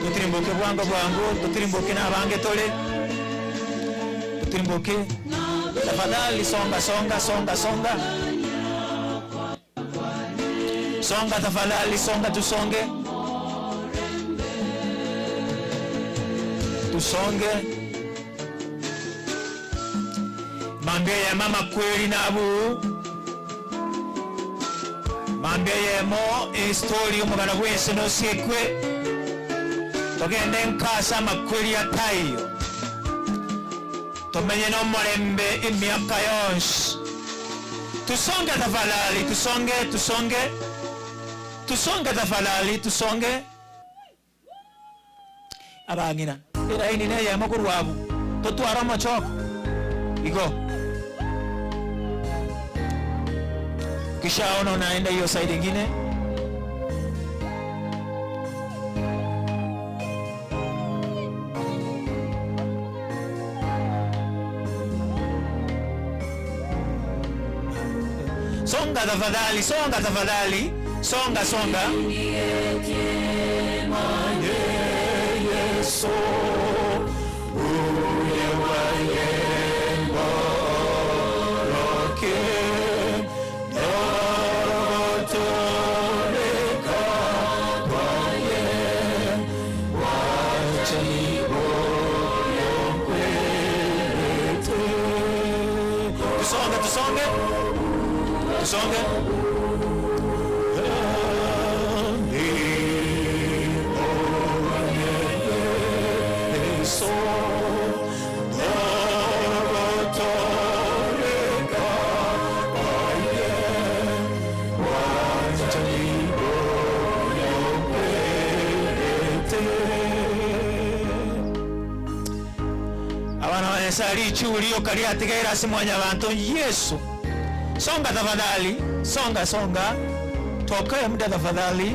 Tutirimbuke bwangu bwangu, tutirimbuke na bange tole, tutirimbuke tafadhali, songa songa songa songa songa tafadhali, songa, tusonge tusonge. Mambia ya mama kweli nabu mambia yemo estori omugana gwese nosikwe togende nkasa amakweli yatayo tomenye n'omulembe emyaka yonsi. Tusonge tafadhali, tusonge tusonge tusonge tafadhali, tusonge. Abangina eraini neyemo kurwabu totwara omochoko igo kishaona unaenda hiyo side ingine. Songa tafadhali, songa tafadhali, songa songa. Tusonge. Salichulio kaliatigaira simwanya bantu Yesu. Songa tafadhali, songa songa. Tuokoe muda tafadhali.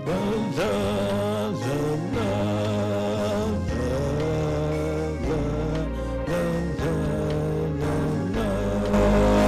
La, la, la, la, la, la, la, la.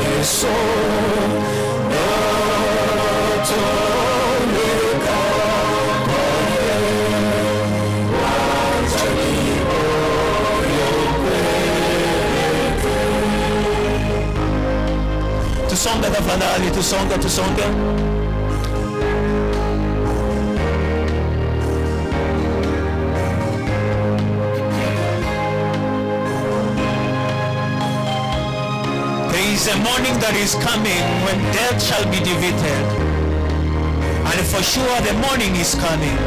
Yesu no Tusonge tafadhali, tusonge, tusonge. There is a morning that is coming when death shall be defeated. And for sure the morning is coming.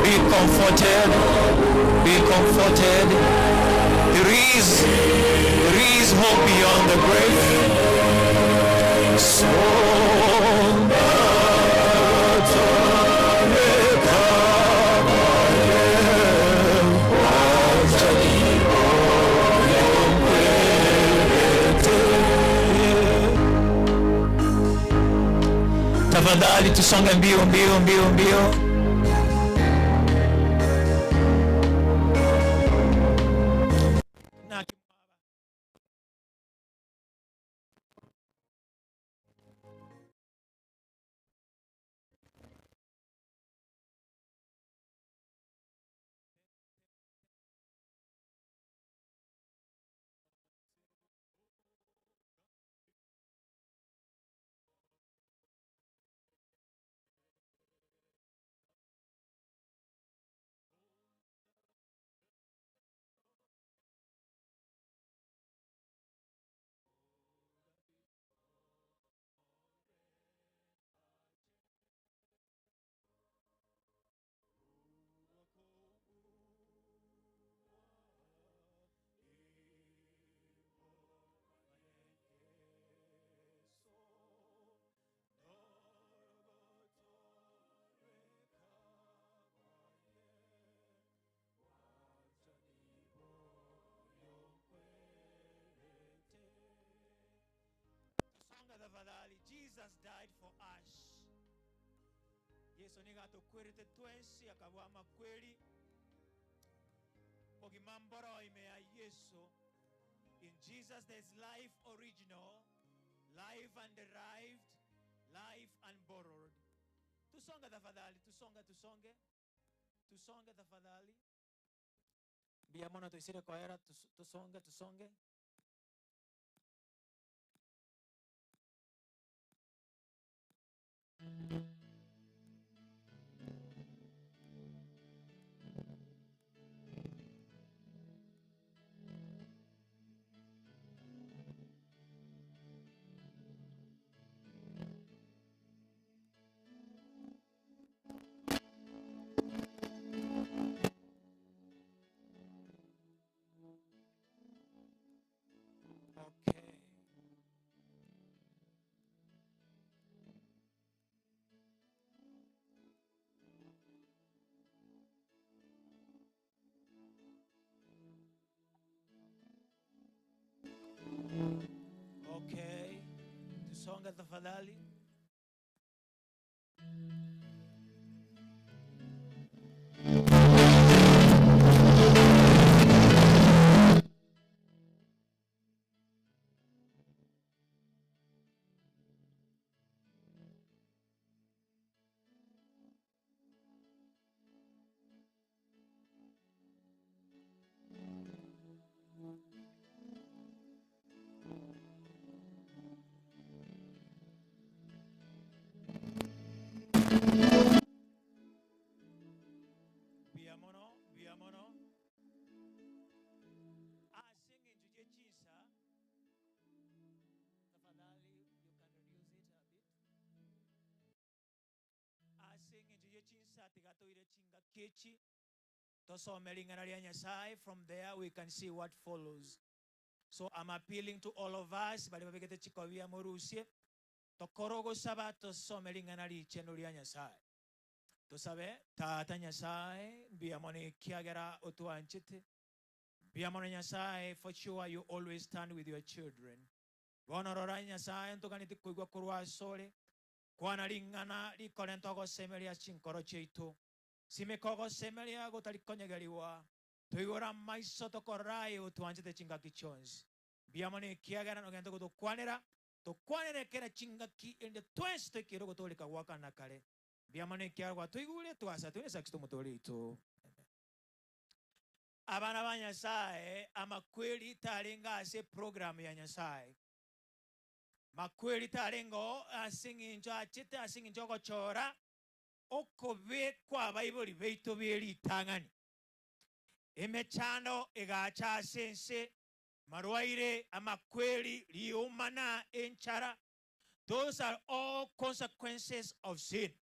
Be comforted. Be comforted. There is hope beyond the grave. So tafadhali tusonge mbio mbio mbio mbio. Tafadhali, Jesus died for us. Yesu nigatũkwĩrĩte twensi akabwa makweli bogima mboro ime ya Yesu. In Jesus there's life original, life underived, life unborrowed. Tusonge tafadhali, tusonge, tusonge. Tusonge tafadhali. Biamono tuisire kwa era, tusonge, tusonge. Matanga tafadhali. Biamono asing'encho gy'ekinsa, tafadhali you can reduce it a bit. Asing'encho gy'ekinsa tigatoire chinga kechi tosome ling'ana lya Nyasaye. From there we can see what follows. So I'm appealing to all of us bali babegete chikobia morusie tokorogosaba tosome ling'ana licheno lya Nyasaye. Tusabe tata Nyasaye mbiamone kiagera otuanchete mbiamone Nyasaye, for sure you always stand with your children. Bonorora Nyasaye ntuganiti kuigwa kurwa sole kwana ling'ana likore ntogosemeria chinkoro chiaitu simekogosemeria gotarikonyegeriwa tuigora maiso tokorai otuanchete chingaki chionsi mbiamone kiagera nogento gotukwanera tukwanere kera chingaki ende twensi twikire gotoleka gwakana kare. Biamane kiarwa tuigure twasa twese Kristo mutorito. Abana ba Nyasaye amakweli tarenga ase program ya Nyasaye. Makweli tarengo asinginjo achite asinginjo gochora okobe kwa Bible beito beri tangani. Emechando egacha sense marwaire amakweli liumana enchara. Those are all consequences of sin.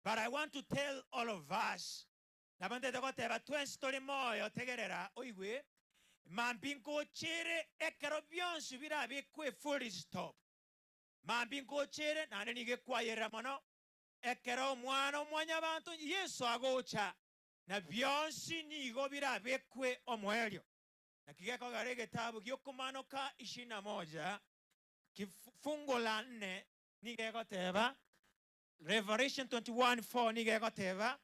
But I want to tell all of us, nabante tokoteba twensi toli moyo tegerera oigwe mambingo chere ekero byonsi birabikwe full stop. Mambingo chere nane nige kwayera mono ekero omwana omwanya bantu Yesu agocha na byonsi nigo birabikwe omwelyo. Na kigeko gare getabu gyokumanoka 21 kifungo la 4 nigegoteba Revelation 21:4 nigegoteba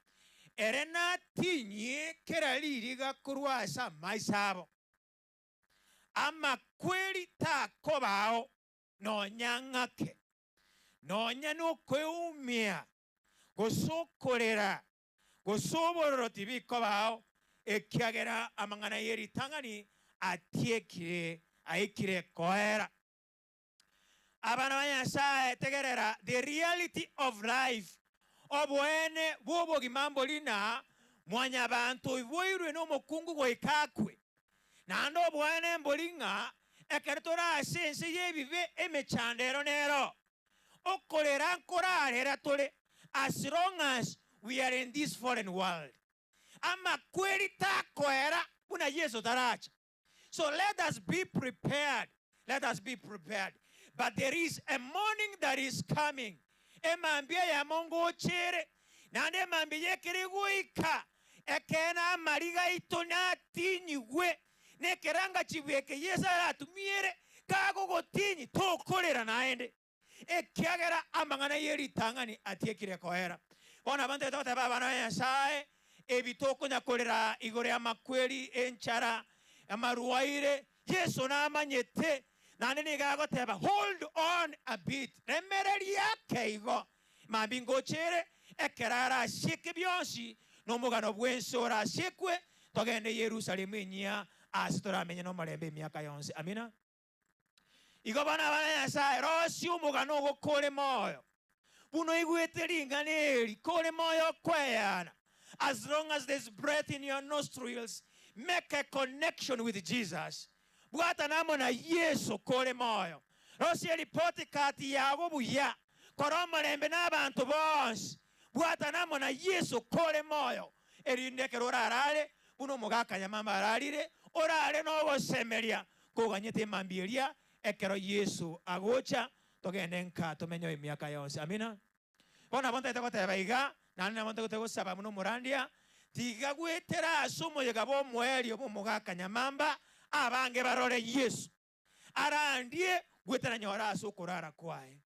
erena tinye keraliriga kurwasa maisabo amakweli takobao nonyang'ake nonya nokweumia gosokorera gosobororo tibikobao ekiagera amang'ana yeritang'ani atiekire aikire koera. Abana ba Nyasaye tegerera the reality of life obwene bw'obogima lina mwanya bantu iboirwe n'omukungu goikakwe nando obwene mbolinga ekero torase ensi y'ebibe emechandero nero okolera nkorarera tole as long as we are in this foreign world amakweli takoera buna Yesu taracha. So let us be prepared. Let us be prepared. But there is a morning that is coming. Emambia ya Mungu chere nande emambia kiriguika ekena mariga itona tinyigwe nekeranga chibweke Yesu aratumiere kagogotinyi tokorera naende ekiagera amang'ana yeritang'ani atiekire koera. Bona abantu toteba abana ba Nyasaye ebitoko nyakorera igore amakweli enchara amaruwaire Yesu namanyete nane nigagoteba hold on a bit remereria keigo mambingo chere ekerara shike byonsi nomugano bwensi orashikwe togende Yerusalemu enyia ase toramenye nomarembe emiaka yonsi. Amina. Igo bana ba Nyasaye rosi omugano ogokore moyo buno igwete ring'ana eri kore moyo kweyana. As long as there's breath in your nostrils, make a connection with Jesus. Bwata namo na Yesu kore moyo rosi eripoti kati yago buya kora omolembe n'abantu bonsi. Bwata namo na Yesu kore moyo erindekero orarare buno omogaka nyamamba ararire orare n'ogosemeria koganyete emambieria ekero Yesu agocha togende nka tomenye emiaka yonsi. Amina. Bona bonte togoteba iga nane namonte gosaba muno omorandia tiga gwetera ase omoyega bwa omweri bwa omogaka nyamamba abange barore Yesu arandie gwetera nyora ase okorara kwaye.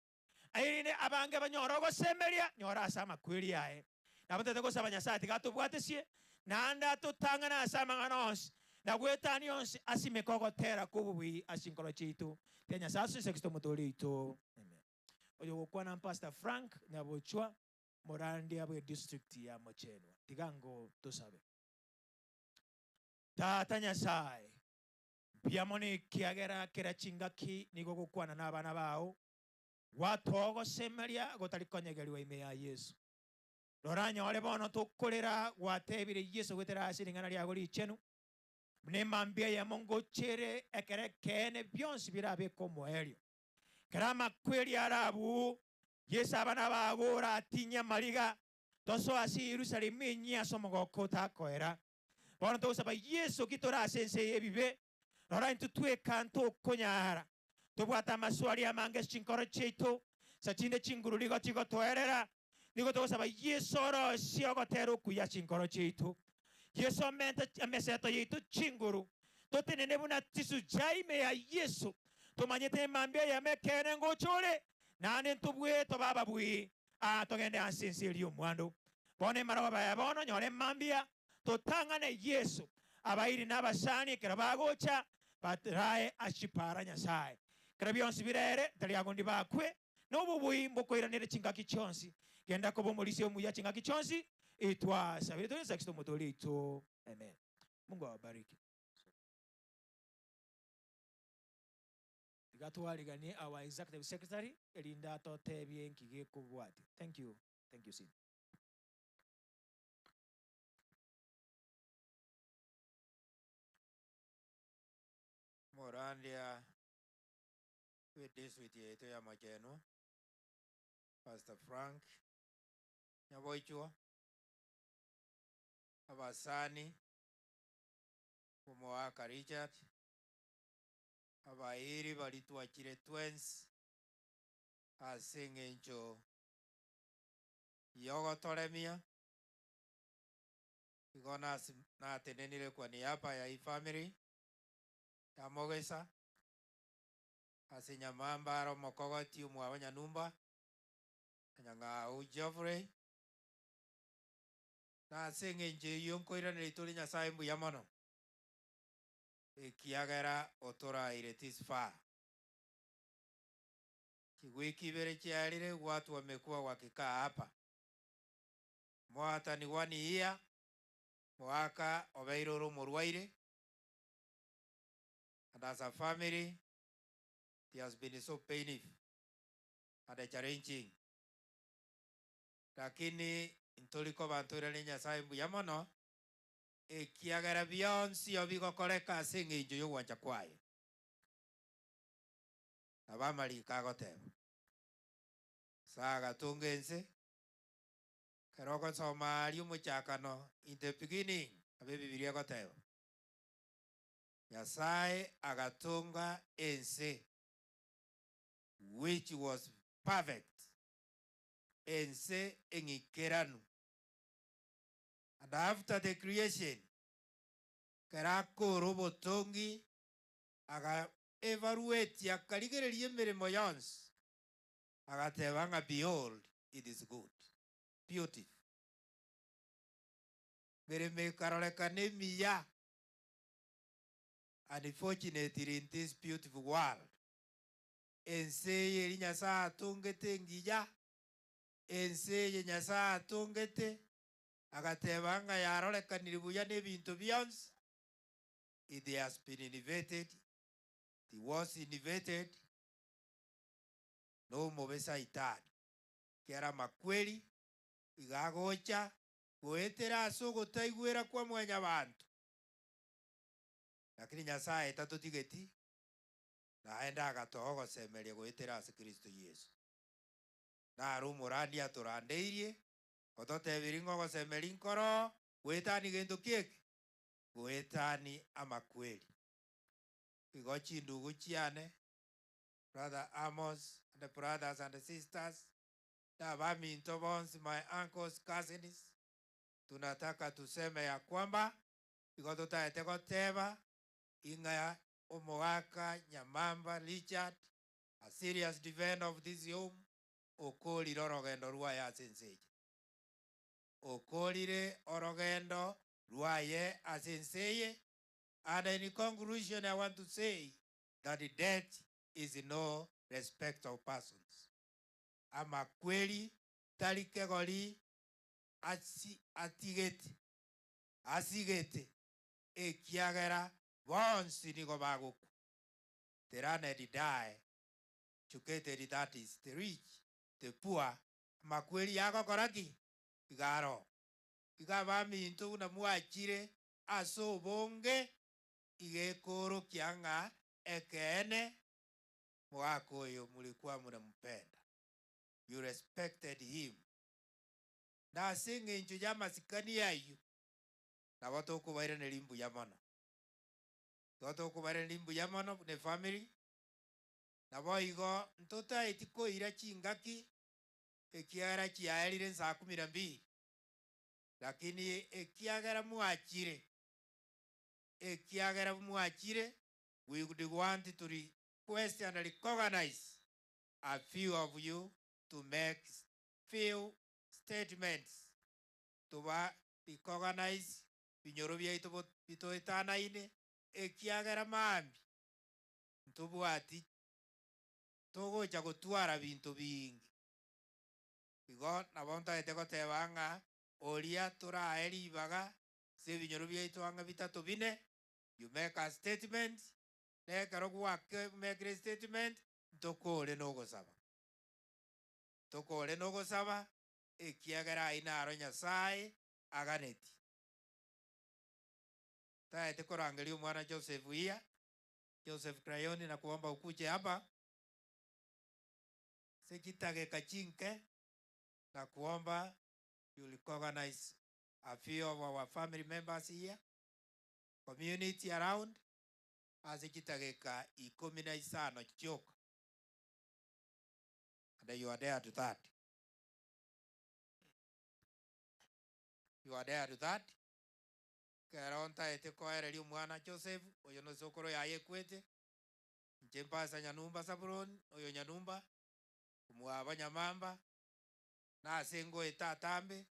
Airine abange banyora ogosemeria nyora ase amakweri aye. Nabo tete gosaba Nyasaye tiga tobwatesie naende totang'ana ase amang'ana onsi na gwetani onsi asimeke ogotera kobobui ase enkoro chiaito. Tiga Nyasaye ase Kristo omotooria oito. Amen. Oyo gokwana Pastor Frank Nyabochwa Morandia bwe district ya Mochenwa. Tigango tosabe. Tata Nyasaye biamoni kiagera kera chingaki nigo gokwana n'abana bao gwatogosemeria gotarikonyegeriwa ime ya Yesu. Roranyore bono tokorera gwatebire Yesu gwetera ase ring'ana riago richenu nemambia ya Mungu chere ekere kene byonsi birabe komoerio kera makweri arabu Yesu abana bagora atinya mariga toso ase Yerusalemu enya somogoko takoera bono togosaba Yesu kitora ase ense ebibe rora intu twekanto okonyara tobwata amaswali amange chinkoro chiaito sachinde chinguru rigo chigotoerera nigo togosaba Yesu orosie ogotera okuya chinkoro chiaito Yesu amente ameseto yaito chinguru totenene buna tisujaime ya Yesu tomanyete emambia yamekene ngochore nane ntobwe tobaba bwi togende ase ense eria omwando bono emaroba baya bono nyore emambia totang'ane Yesu abairi n'abasani ekero bagocha batarae achipara Nyasaye kero bionsi birere tariagondi bakwe n'obobui mbokoiranere chingaki chionsi genda koba omorisia omuya chingaki chionsi itwasabire tuli Kristo omotooria oito. Amen. Mungu awabariki. Tigatwariganie our executive secretary erinda totebie nkige kobwati. Thank you. Thank you, Sid. Morandia we district yetu ya Mochenwa, Pastor Frank Nyaboichwa, abasani Omoaka Richard, abairi balitwachire twens ase eng'encho yogotoremia igo natenenire kwa niaba ya ifamily ya Mogesa ase Nyamamba aro mokogoti omwabo Nyanumba Nyang'au Geoffrey na ase eng'encho eyio nkoiranera tore Nyasaye mbuya mono ekiagera otoraire this far. Wiki ibere chiarire watu wamekuwa wakikaa hapa mwata ni wani iya mwaka obeiroro murwaire, and as a family it has been so painful and challenging, lakini ntoliko bantu ire Nyasaye mbuya mono ekiagera bionsi obigokoreka ase eng'encho yogwancha kwaye abamarika agoteba saga tunga ense kero ogosoma aria omochakano in the beginning abe Bibilia egoteba Nyasaye agatunga ense which was perfect, ense eng'ikeranu. And after the creation kerakora obotongi aga evaluate akarigereria emirimo yonsi agateba ng'a behold it is good, beautiful. Mirimo ekarorekana emiya. Unfortunately in this beautiful world ense eri Nyasaye atungete engiya, ense eye Nyasaye atungete agateba ng'a yarorekanire buya n'ebintu bionsi. It has been innovated, it was innovated no mobe saitani kera makweri igagocha goetera ase ogotaigwera kwa mwenya bantu, lakini Nyasaye tatotigeti naenda agatoa ogosemeria goetera ase Kristo Yesu. Naro omorandi atorandeire ototebiri ng'a ogosemeria nkoro goetani gento kieke goetani amakweri. Igo chindugu chiane Brother Amos and the brothers and the sisters na baminto bonsi, my uncles, cousins, tunataka tuseme ya kwamba igo tutaete goteba ing'a omogaka Nyamamba Richard, a serious defender of this home, Okorire orogendo rwaye ase ense eye. Okorire orogendo rwaye ase ense eye. And in conclusion, I want to say that the death is no respect of persons. Amakweri tari kegori atigete asigete ekiagera bonsi nigo bagokwa. The learned die, educated, that is the rich, the poor. Amakweri yagokora ki? Igaro. Iga baminto buna mwachire ase obonge igekorokia ng'a ekeene mwaka oyo mulikuwa munampenda. You respected him. Na ase eng'encho y'amasikani ayo nabo tokobairaneria mbuya mono. Igo tokobairaneria mbuya mono ne family. Nabo igo ntotaeti koira chingaki ekiagera chiaerire saa 12. Lakini ekiagera mwachire, ekiagera mwachire, we would want to request and recognize a few of you to make few statements to recognize binyoro biaitu bitoetanaine ekiagera mambi ntobwati togocha gotwara bintu bingi. Igo nabo ntaete goteba ng'a oria torae ribaga ase ebinyoro biaitu ang'e bitato bine. You make a statement, nekero gwake make a statement, ntokore nogosaba. Tokore nogosaba ekiagera aye naro Nyasaye aganeti. Taete korangeria omwana Joseph iya, Joseph Crayoni, na kuomba ukuje hapa. Sekitageka chinke na kuomba you recognize a few of our family members here, community around, ase chitageka 15 chioka. And you are there to that. You are there to that. Kero ntaete koereria omwana Joseph, oyo nosokoro yaye ekwete, inche mpasa Nyanumba Sabuloni, oyo Nyanumba, omwaba Nyamamba, na ase ngoeta atambe,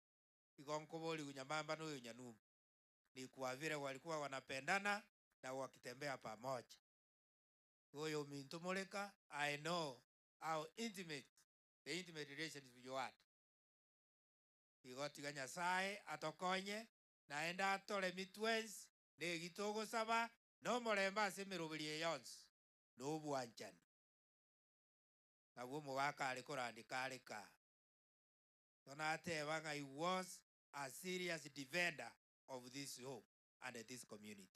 igo nkoboriwu Nyamamba noyo Nyanumba. Ni kwa vile walikuwa wanapendana na wakitembea pamoja. Oyo minto moleka, I know how intimate, the intimate relationship you had. Igo tiga Nyasaye atokonye, naenda atore mitwensi, negitogosaba, no moremba ase emeroberi eye yonsi, nobwanchani. Nabwo omogaka are korandika are kaa. Tonateba ng'a he was a serious defender of this home and this community.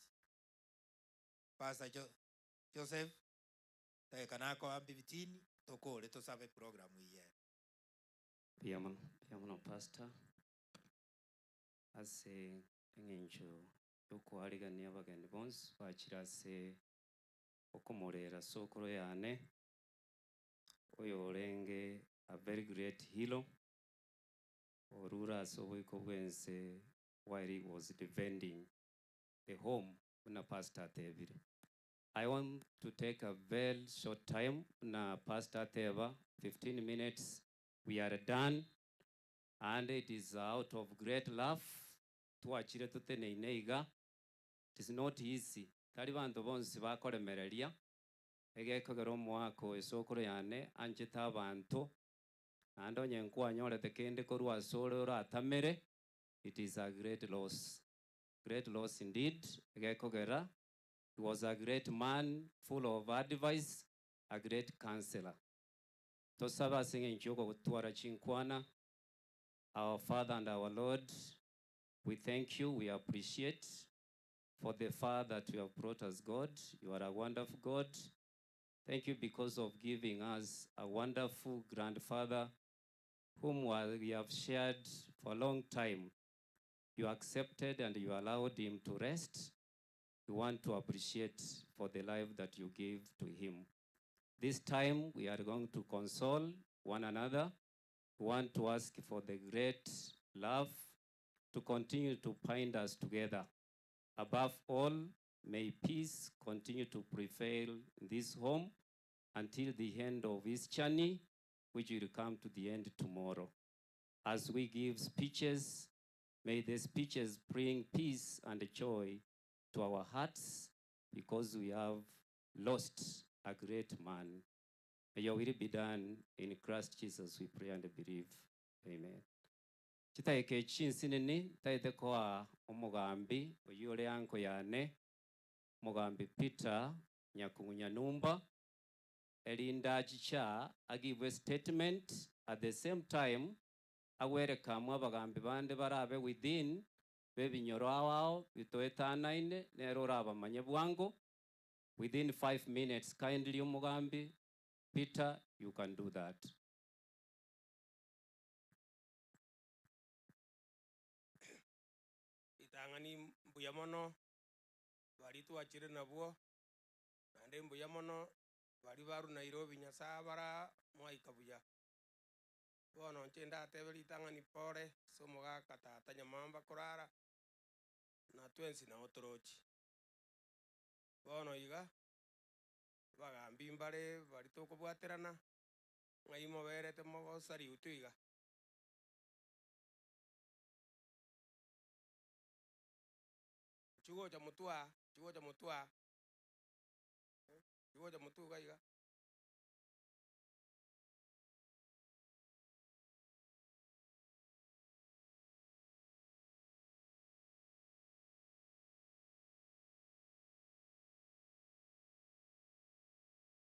Pastor Joseph, tageka nako ambi bitini, tokore tosabe program iye. Piamono Pastor, ase eng'encho yokoarigania abageni bonsi bachire ase okomorera sokoro yane oyo orenge a very great hero orura ase oboiko bwense while he was defending the home na Pastor atebire. I want to take a very short time na Pastor ateba 15 minutes. We are done, and it is out of great love twachire tuteneine iga. It is not easy. Tari bantu bonsi bakoremereria egekogera omwaka esokoro yane anchete abanto naende onye nkwanyorete kende korwa ase ore oratamere. It is a great loss. Great loss indeed. Egekogera he was a great man, full of advice, a great counselor. Tosaba ase eng'encho yokogotwara chinkwana. Our Father and our Lord, we thank you, we appreciate for the far that you have brought us, God. You are a wonderful God. Thank you because of giving us a wonderful grandfather whom we have shared for a long time. You accepted and you allowed him to rest. We want to appreciate for the life that you gave to him. This time we are going to console one another. We want to ask for the great love to continue to bind us together. Above all, may peace continue to prevail in this home until the end of his journey. which will come to the end tomorrow. As we give speeches, may the speeches bring peace and joy to our hearts, because we have lost a great man. May your will be done in Christ Jesus, we pray and believe. Amen. Chitaeke chinsinini, taete koa omugambi, oyule anko yane, Mugambi Peter Nyakungunyanumba, Elinda Chicha, I give a statement at the same time, awere kamwa bagambi bande barabe within, bebi nyorowao, bitoeta naine, nero raba manye bwango. Within 5 minutes, kindly Mugambi, Peter, you can do that. Itangani mbuya mono, bari twachire nabwo, naende mbuya mono, bari baru Nairobi Nyasaye bara mwaika buya. Bono nche ndateberi itangani pore, so mogaka tata Nyamamba korara, na twensi na otorochi. Bono iga, bagambi mbare, bari tokobwaterana, ng'ai moberete mogosari utu iga. Chugo cha mutua, chugo cha mutua, chugo cha mutua iga.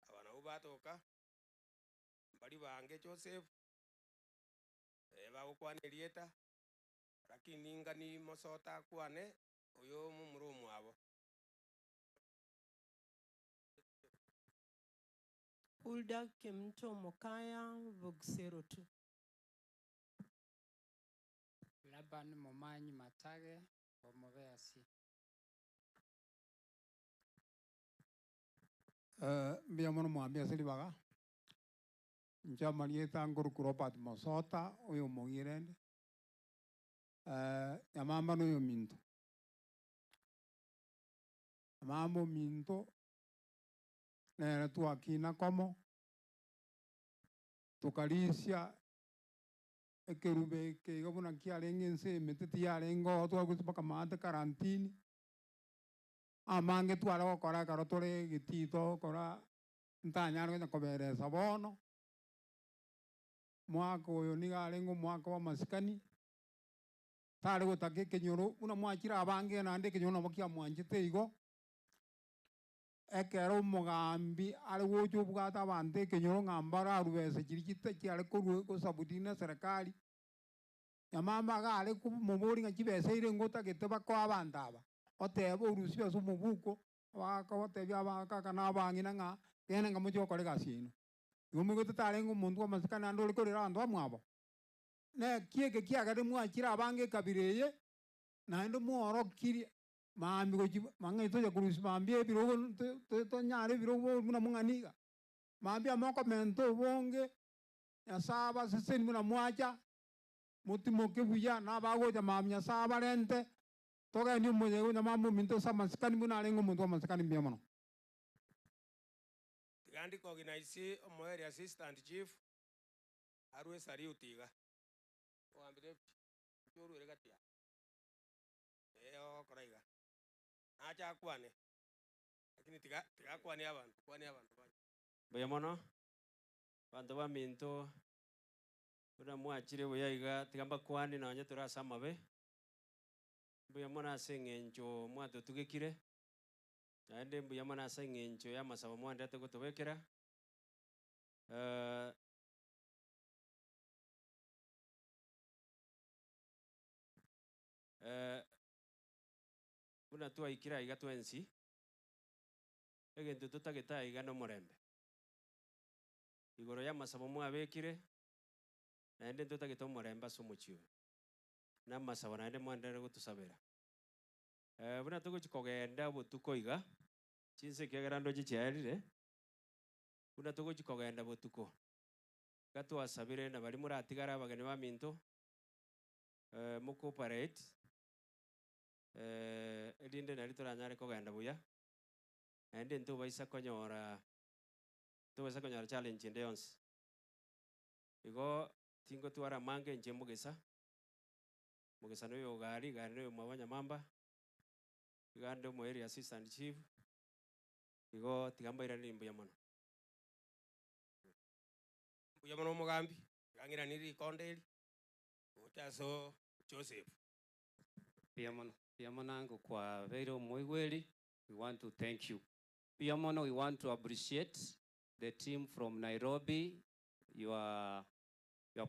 Abana ubatoka, bari bange Joseph, bagokwana erieta, lakini ngani mosota kwane, oyo mumuro mwabo. Hulda Kemto Mokaya Vogserotu. Laban Momanyi Matage Omobeasi. Mbuya mono mwambia silibaga. Ncha marieta nguru Robert Mosota oyo mogirende. Nyamamba no yo minto. Mambo minto nere tuakina komo tukarisia ekerube keiga buna kiarenge ense emete tiarenge twagochi mpaka maate karantini amange tware gokora ekero tore getito gokora ntanyare konya koberesa bono mwaka oyo niga arenge omwaka wa masikani tare gotaka ekenyoro buna mwachire abange naende ekenyoro nabo kiamwanchete igo ekero omogambi are gocha obwate abanto ekenyoro ng'a mbaro arubese chiri chite chiare korwa gosabuti na serikali Nyamamba iga are komobori ng'a chibesa ere ngotagete bakoa abanto aba oteba orusia ase omobuko bakogotebia abakaka na abang'ina ng'a genda ng'a moche gokora egasi eno igo moigwete tarenge omonto bwa amasikani naende ore korera abanto bamwabo neki eke kiagere mwachire abange ekabira eye naende mworokirie mambi gochi mang'ai tocha korusia mambi ebirogo tonyare ebirogo buna mong'ani iga mambi amokomenta obonge Nyasaye abaseseni buna mwacha motimoke buya na abagocha mambi Nyasaye abarente togeni omoyega Nyamamba ominto ase amasikani buna arenge omonto bwa amasikani mbuya mono. Tiga ndikoorganize omoeri assistant chief arwe salute iga. Ogambire oruere gatia. Okora iga. Nacha akwane. Lakini tiga akwane abantu, kwane abantu banye. Mbuya mono. Bantu baminto buna mwachire buya iga tiga mbakwane nonye tore ase amabe. Mbuya mono ase eng'encho mwatotugekire. Naende mbuya mono ase eng'encho ya amasabo mwandete gotobekera. Buna twaikire iga twensi egento totagete iga na omorembe igoro ya amasabo mwabekire naende ntotagete omorembe ase omochie oyo na amasabo naende mwenderere gotosabera. Buna togochi kogenda botuko iga chinse ekiagera ndoche chiaerire buna togochi kogenda botuko iga twasabire na baria moratigare abageni baminto mocooperate erinde nari toranyare kogenda buya naende ntobaisa konyora challenge ende yonsi. Igo tingotwara mange nche mugesa. Mugesa noyo gari gari noyo mwabanya mamba. Igande mo area assistant chief. Igo tigambaira ni mbuya mono. Mbuya mono mugambi. Gangira niri ikonderi. Utaso Joseph. Pia monango kwa Vero Moiweli, we want to thank you. Pia mono, we want to appreciate the team from Nairobi. Your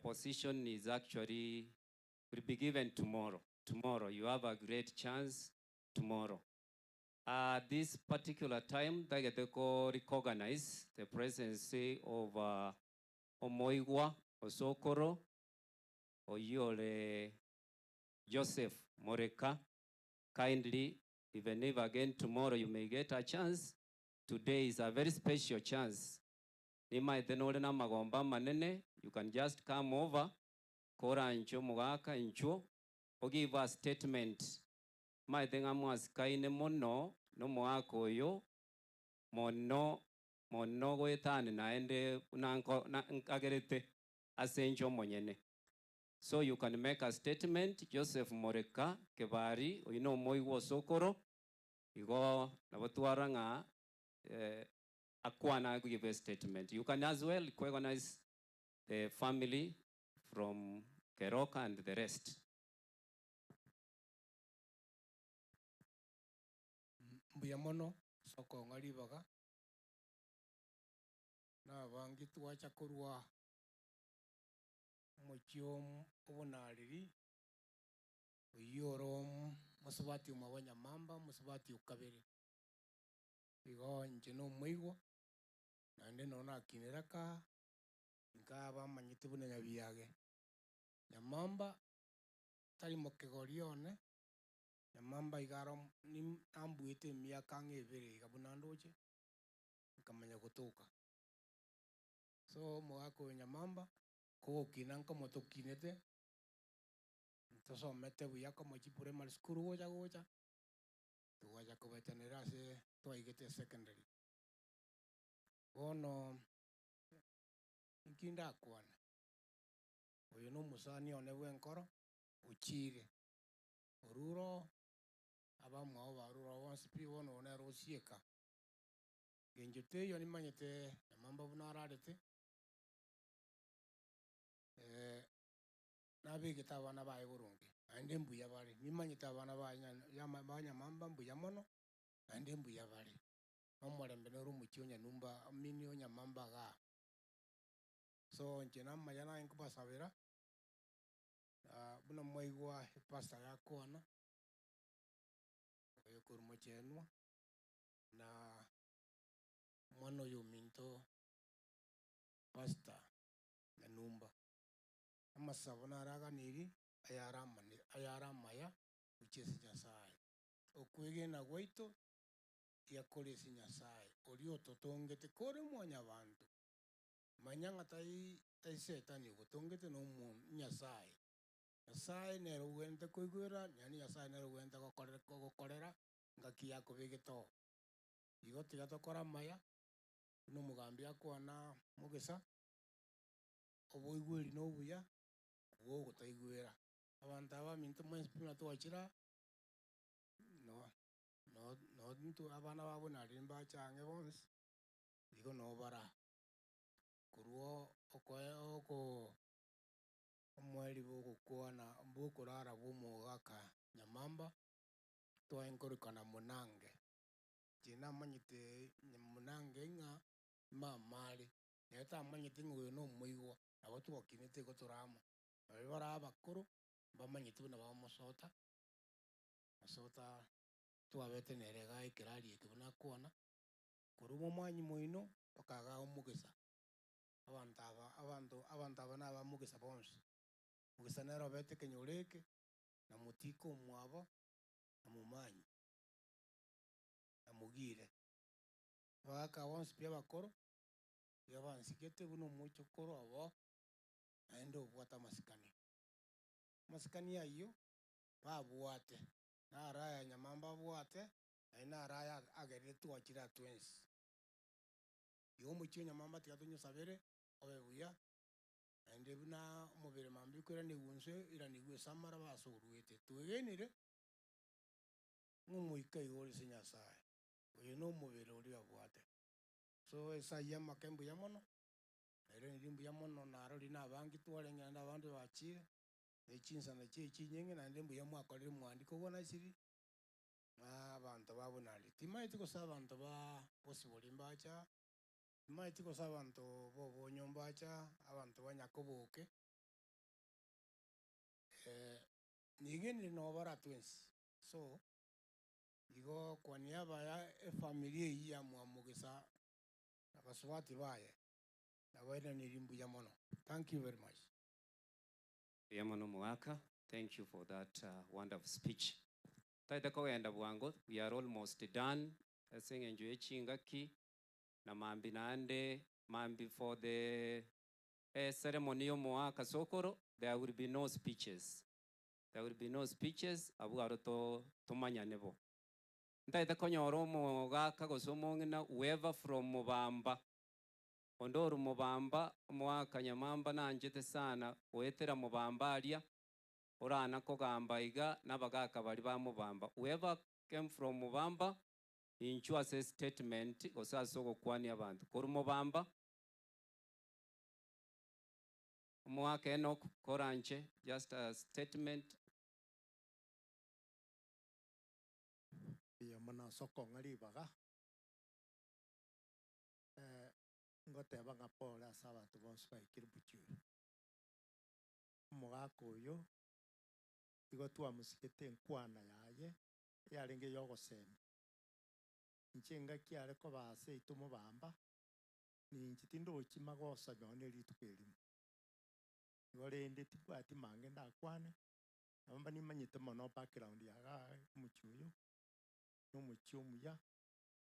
position is actually will be given tomorrow. Tomorrow, you have a great chance tomorrow. At this particular time, Dageteko recognize the presence of Omoigwa Osokoro, Oyole Joseph Moreka. Kindly, even if again tomorrow you may get a chance, today is a very special chance. You can just come over, kora ncho mugaka ncho, or give a statement. Maithenga mono no mwako yo mono mono goetane naende nanko asenjo monyene. So you can make a statement. Joseph Moreka Kebari oino moiwo sokoro igo nabotwara nga akwana give a statement. You can as well recognize the family from Keroka and the rest. Mbuya mono soko ngalibaga na bangi twacha kurwa muchio obonariri uyoro musubati umabanya mamba musubati ukabere igo nje no muigwa nande nona kineraka nkaba manyite bunenya biyage nyamamba tari mokegorione nyamamba igaro ni ambuete miaka ng'ebere igabunandoche nkamanya gotoka so mwako nyamamba kogokina nkomotokinete ntosomete buya komochipure mari skuru gocha gocha tugacha kobetanera ase twaigete secondary bono nkindakwana oyo nomusani one bwenkoro uchire oruro abamwao baruro bonsi pi bono onero osieka genjo teyo nimanyete nyamamba buna ararete nabegete abana baye boronge naende mbuya bare nimanyete abana ba nyamamba mbuya mono naende mbuya bare nomorembe noro omochie onyanumba mini onyamamba ga so nche namanya naye nkobasabera buna mwaigwa epasta yakwana oyo korwa mochenwa na mwana oyo ominto pastor Nyanumba amasabo naraganiri ayaramaya uchese Nyasaye okwegena gwaito yakorese Nyasaye ori ototongete kore mwanya bantu manyanga tai setani ogotongete no Nyasaye Nyasaye nero ogente koigwera yani Nyasaye nero ogente gokorera ngaki yakobegeto igo tiga tokora maya nomugambi akwana mugesa oboigweri nobuya ogotaigwera abantu abaminto mwensi pima twachira no no no ntu abana babo nari mbachange bonsi igo no bara kurwo oko omweri bogokwana mbokorara bwomogaka nyamamba twaenkorokana munange jinamanyite munange ng'a mamari netamanyite ng'oyo nomoigwa nabo twakinete gotorama bari bara abakuru bamanyite buna bamosota masota twabete nerega ekirari ekibuna kwana kuruma omwanyi moino bakaga omugesa abantu aba nabamugesa bonsi mugesa nero bete kenyoreke na mutiko omwabo na mumanyi na mugire bagaka bonsi pia bakoro yabansigete buno omochokoro abo naende obwate amasikani amasikani ayo babwate naraya nyamamba abwate naende naraya agerire twachira twensi igo omochie nyamamba tiga tonyosabere obe buya Naende buna omobere mambia koiranigwa nse iranigwe ase amaraba ase oruete. Twegenire, ng'omoika igo ore ase Nyasaye. Oyo na omobere oria abwate. So esai amake mbuya mono, ere niri mbuya mono narori na abangi twarenge naende abande bachire, na echinsana chia echinyinge naende mbuya mwakorire mwandiko bwanachiri, na abanto babo nari. Timaeti gose abanto ba bosibori mbacha, timaeti gose abanto bobonyo mbacha, abanto ba Nyakoboke. Nigenire nobara twensi. So, igo kwa niaba ya efamilia hii ya Mwamugisa na basubati baye, nabaira mbuya mono. Thank you very much. Mbuya mono Mwaka. Thank you for that wonderful speech. Taita kogenda bwango, we are almost done. Ase eng'encho ya chingaki na mambi naende mambi for the ceremony yo Sokoro, there will be no speeches. There will be no speeches, abu to tumanyane bo. Ntaita konyora omogaka gose omong'ina whoever from Mubamba. Ondoru Mubamba, omwaka Nyamamba nanchete sana, oetera Mubamba aria, orana kogamba iga, n'abagaka bari ba Mubamba. Whoever came from Mubamba, inchu ase statement, gose ase ogokwania abanto. Koru Mubamba, omwaka Enoch koranche, just a statement. Ya mana soko ngari baga ngoteba nga pole ase abanto bonsi baikire buchuri omogaka oyo igo twamosigete enkwana yaye yarenge yogosemia inche ngaki are koba ase ito mobamba ninche tindochi magosa none rituko erimo igo rende tibwati mange ndakwane namba nimanyete mono background yaga omochi oyo n'omuchi omuya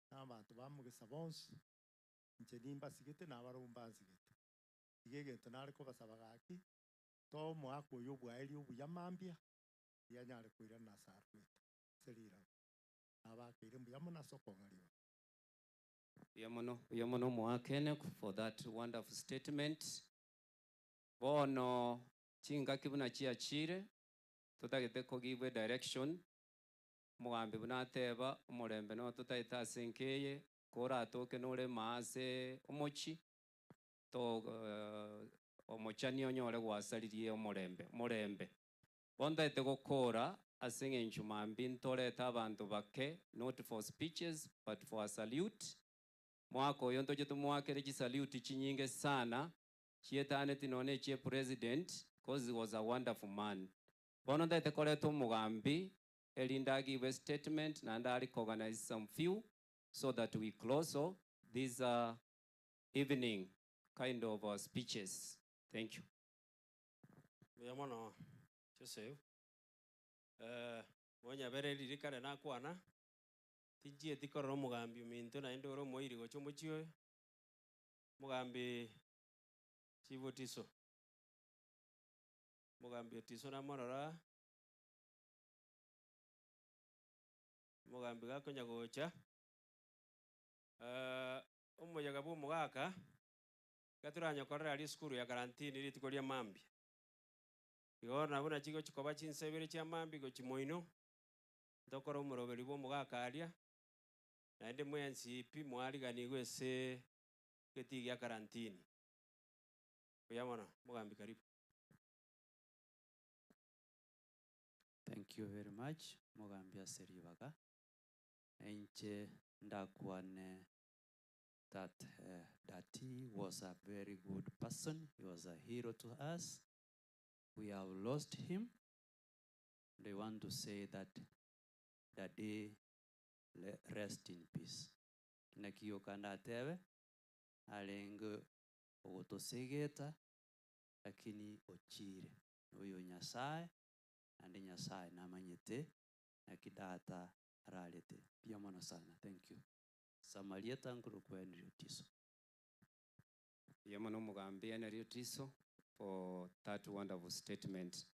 n'abantu bamugesa bonsi inche nimbasigete nabarobwo mbansigete iga egento nare kobasaba gaki to omwaka oyo obwaeri obuya mambia rianyare koirana ase arwete ase rirabo nabakeire mbuya mono ase okong'ariwa. Mbuya mono Mwaka Enoch for that wonderful statement. Bono chingaki buna chiachire totagete kogibwe direction. Mugambi bunateba omorembe no totaita ase nkeye koratoke nore maase omochi to omochani onyore gwasaririe omorembe morembe bondaete gokora ase eng'encho mambi ntoreta abanto bake, not for speeches but for a salute. Mwaka oyo ntoche tumwakere chisalute chinyinge sana chietaneti none chie president cause he was a wonderful man. Bono ndaete koreta omugambi Elinda give a statement and I recognize some few so that we close off this evening kind of speeches. Thank you. Mbuya mono Joseph. Mwanya ririkare nakwana tinjieti korora omogambi ominto naende ore omoiri gocha omochi oyo mogambi Chibotiso mogambi Otiso namorora mogambi gakonya gocha omoyaga bwa omogaka gaturanyokorera aria esukuru ya karantini rituko ria mambia igo nabo nachigo chikoba chinsebere chia mambi gochi moino ntokora omoroberi bwa omogaka aria naende mwensi pi mwariganigwe ase geti gia karantini. Mbuya mono mogambi, karibu. Thank you very much mogambi ase ribaga. Enche ndakwane that Dati was a very good person. He was a hero to us. We have lost him. They want to say that Dadi rest in peace. Nakio kanda tebe alenge ogotosegeta lakini ochire oyo Nyasaye ande Nyasaye namanyete nakidata aralete pia mono sana. Thank you. Samaria tankuru kwa Henry Otiso. Pia mono mugambi Henry Otiso for that wonderful statement.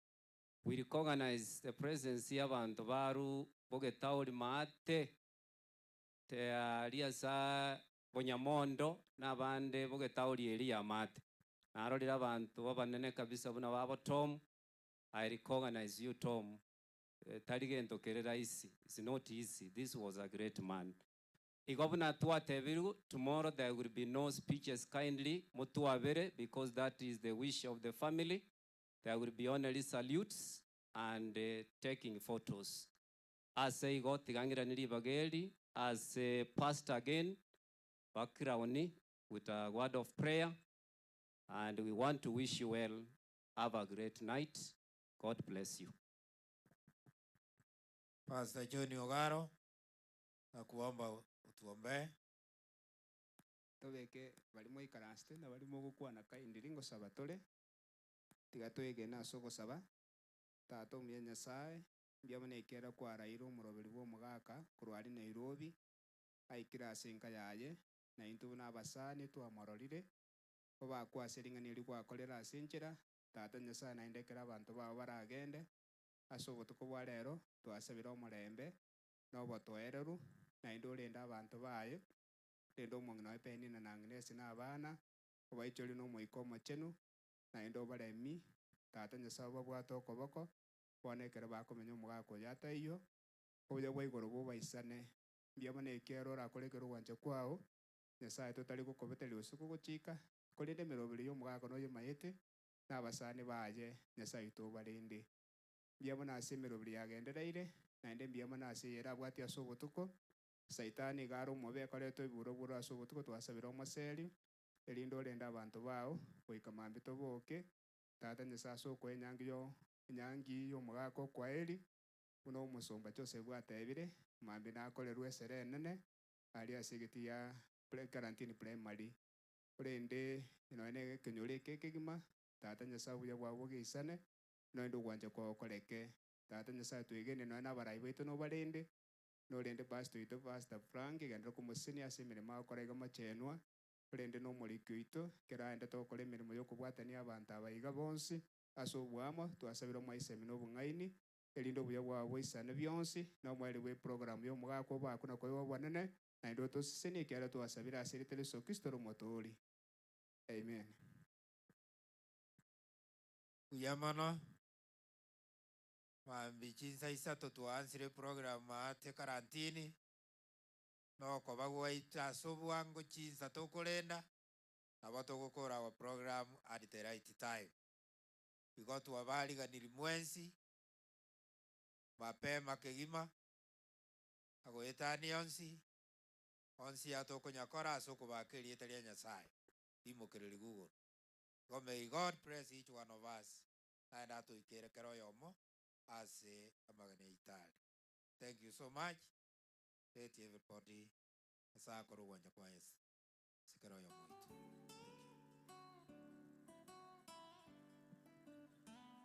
We recognize the presence ya bantu baru bogetauri maate te aria sa bonyamondo n'abande bogetauri eri ya mate. Narorire abantu babanene kabisa buna babo Tom. I recognize you, Tom. Tari gento kere rahisi. It's not easy. This was a great man. Igo buna twatebiru, tomorrow there will be no speeches, kindly mutuabere, because that is the wish of the family. There will be only salutes and taking photos. Ase igo tigangira niribageli as a pastor again, background with a word of prayer, and we want to wish you well. Have a great night. God bless you. Pastor John Ogaro, nakuomba utuombee. Tobeke barimo ikaransite na barimo gukwana kaindiri ngosaba tore tiga twegena ase ogosaba. Tata omuya Nyasaye, mbiabona ekera kwaraire omoroberi bwa omogaka korwa ari Nairobi aikire ase enka yaye, na intwe buna abasani twamororire obakwase ring'ana eri gwakorera ase enchera. Tata Nyasaye, naende ekero abanto babo baragende ase obotuko bwa rero, twasabire omorembe na obotoereru, naende orende abanto baye, rende omong'ina oye Penina na Agnes na abana obaichori na omoika omochenu, naende obaremi. Tata Nyasaye, obabwate okoboko bono ekero bakomenya omogaka oyo ataiyo, obuya bwa igoro bobaisane. Mbiabona ekero orakore ekero ogwancha kwao Nyasaye, totari gokobeteria gose kogochika, korende emeroberi ya omogaka noyomaete na abasani baye Nyasaye oito obarende. Mbiabona ase emeroberi yagendereire, naende mbiabona ase eyere abwati ase obotuko. Saitani iga are omobe ekoreta ebiburoburo ase obotuko, twasabire omoseri erinde orende abanto bao goika mambia toboke. Tata Nyasaye, ase okoa enyangi yo enyangi ya omogaka okwaeri buna omosomba Joseph atebire, mambia nakorerwa esere enene aria ase egeti ya Quarantine Primary, orende nonya na ekenyoro eke ekegima. Tata Nyasaye, obuya bwabo bogeisane noende ogwancha kwao koreke. Tata Nyasaye, twegene nonya na abarai baito nobarende, norende pastor oito Pastor Frank, egenderera komosenia ase emeremo agokora iga mochenwa, orende na omoriki oito ekero aendete gokora emeremo ya okobwatania abanto aba iga bonsi ase obwamo. Twasabire omoisemi na obong'aini erinde obuya bwabo boisane bionsi, na omoerio bwa eprogram ya omogaka obakwe na koiba obonene, naende otosesenie ekiagera twasabire ase erita ria Yeso Kristo omotoori. Amen. Buya mono mambi chinsa isato twansire program ate karantini nokoba gwaita ase obwango chinsa tokorenda nabo togokora our program at the right time. Igo twabariganiri mwensi mapema kegima agoetani onsi onsi atokonyakora ase okobaka erieta ria Nyasaye imokereri Google. Go may God bless each one of us naende atoikere kero oyomo ase amagana itari. Thank you so much. Let everybody ase akora ogwancha kwa Yesu.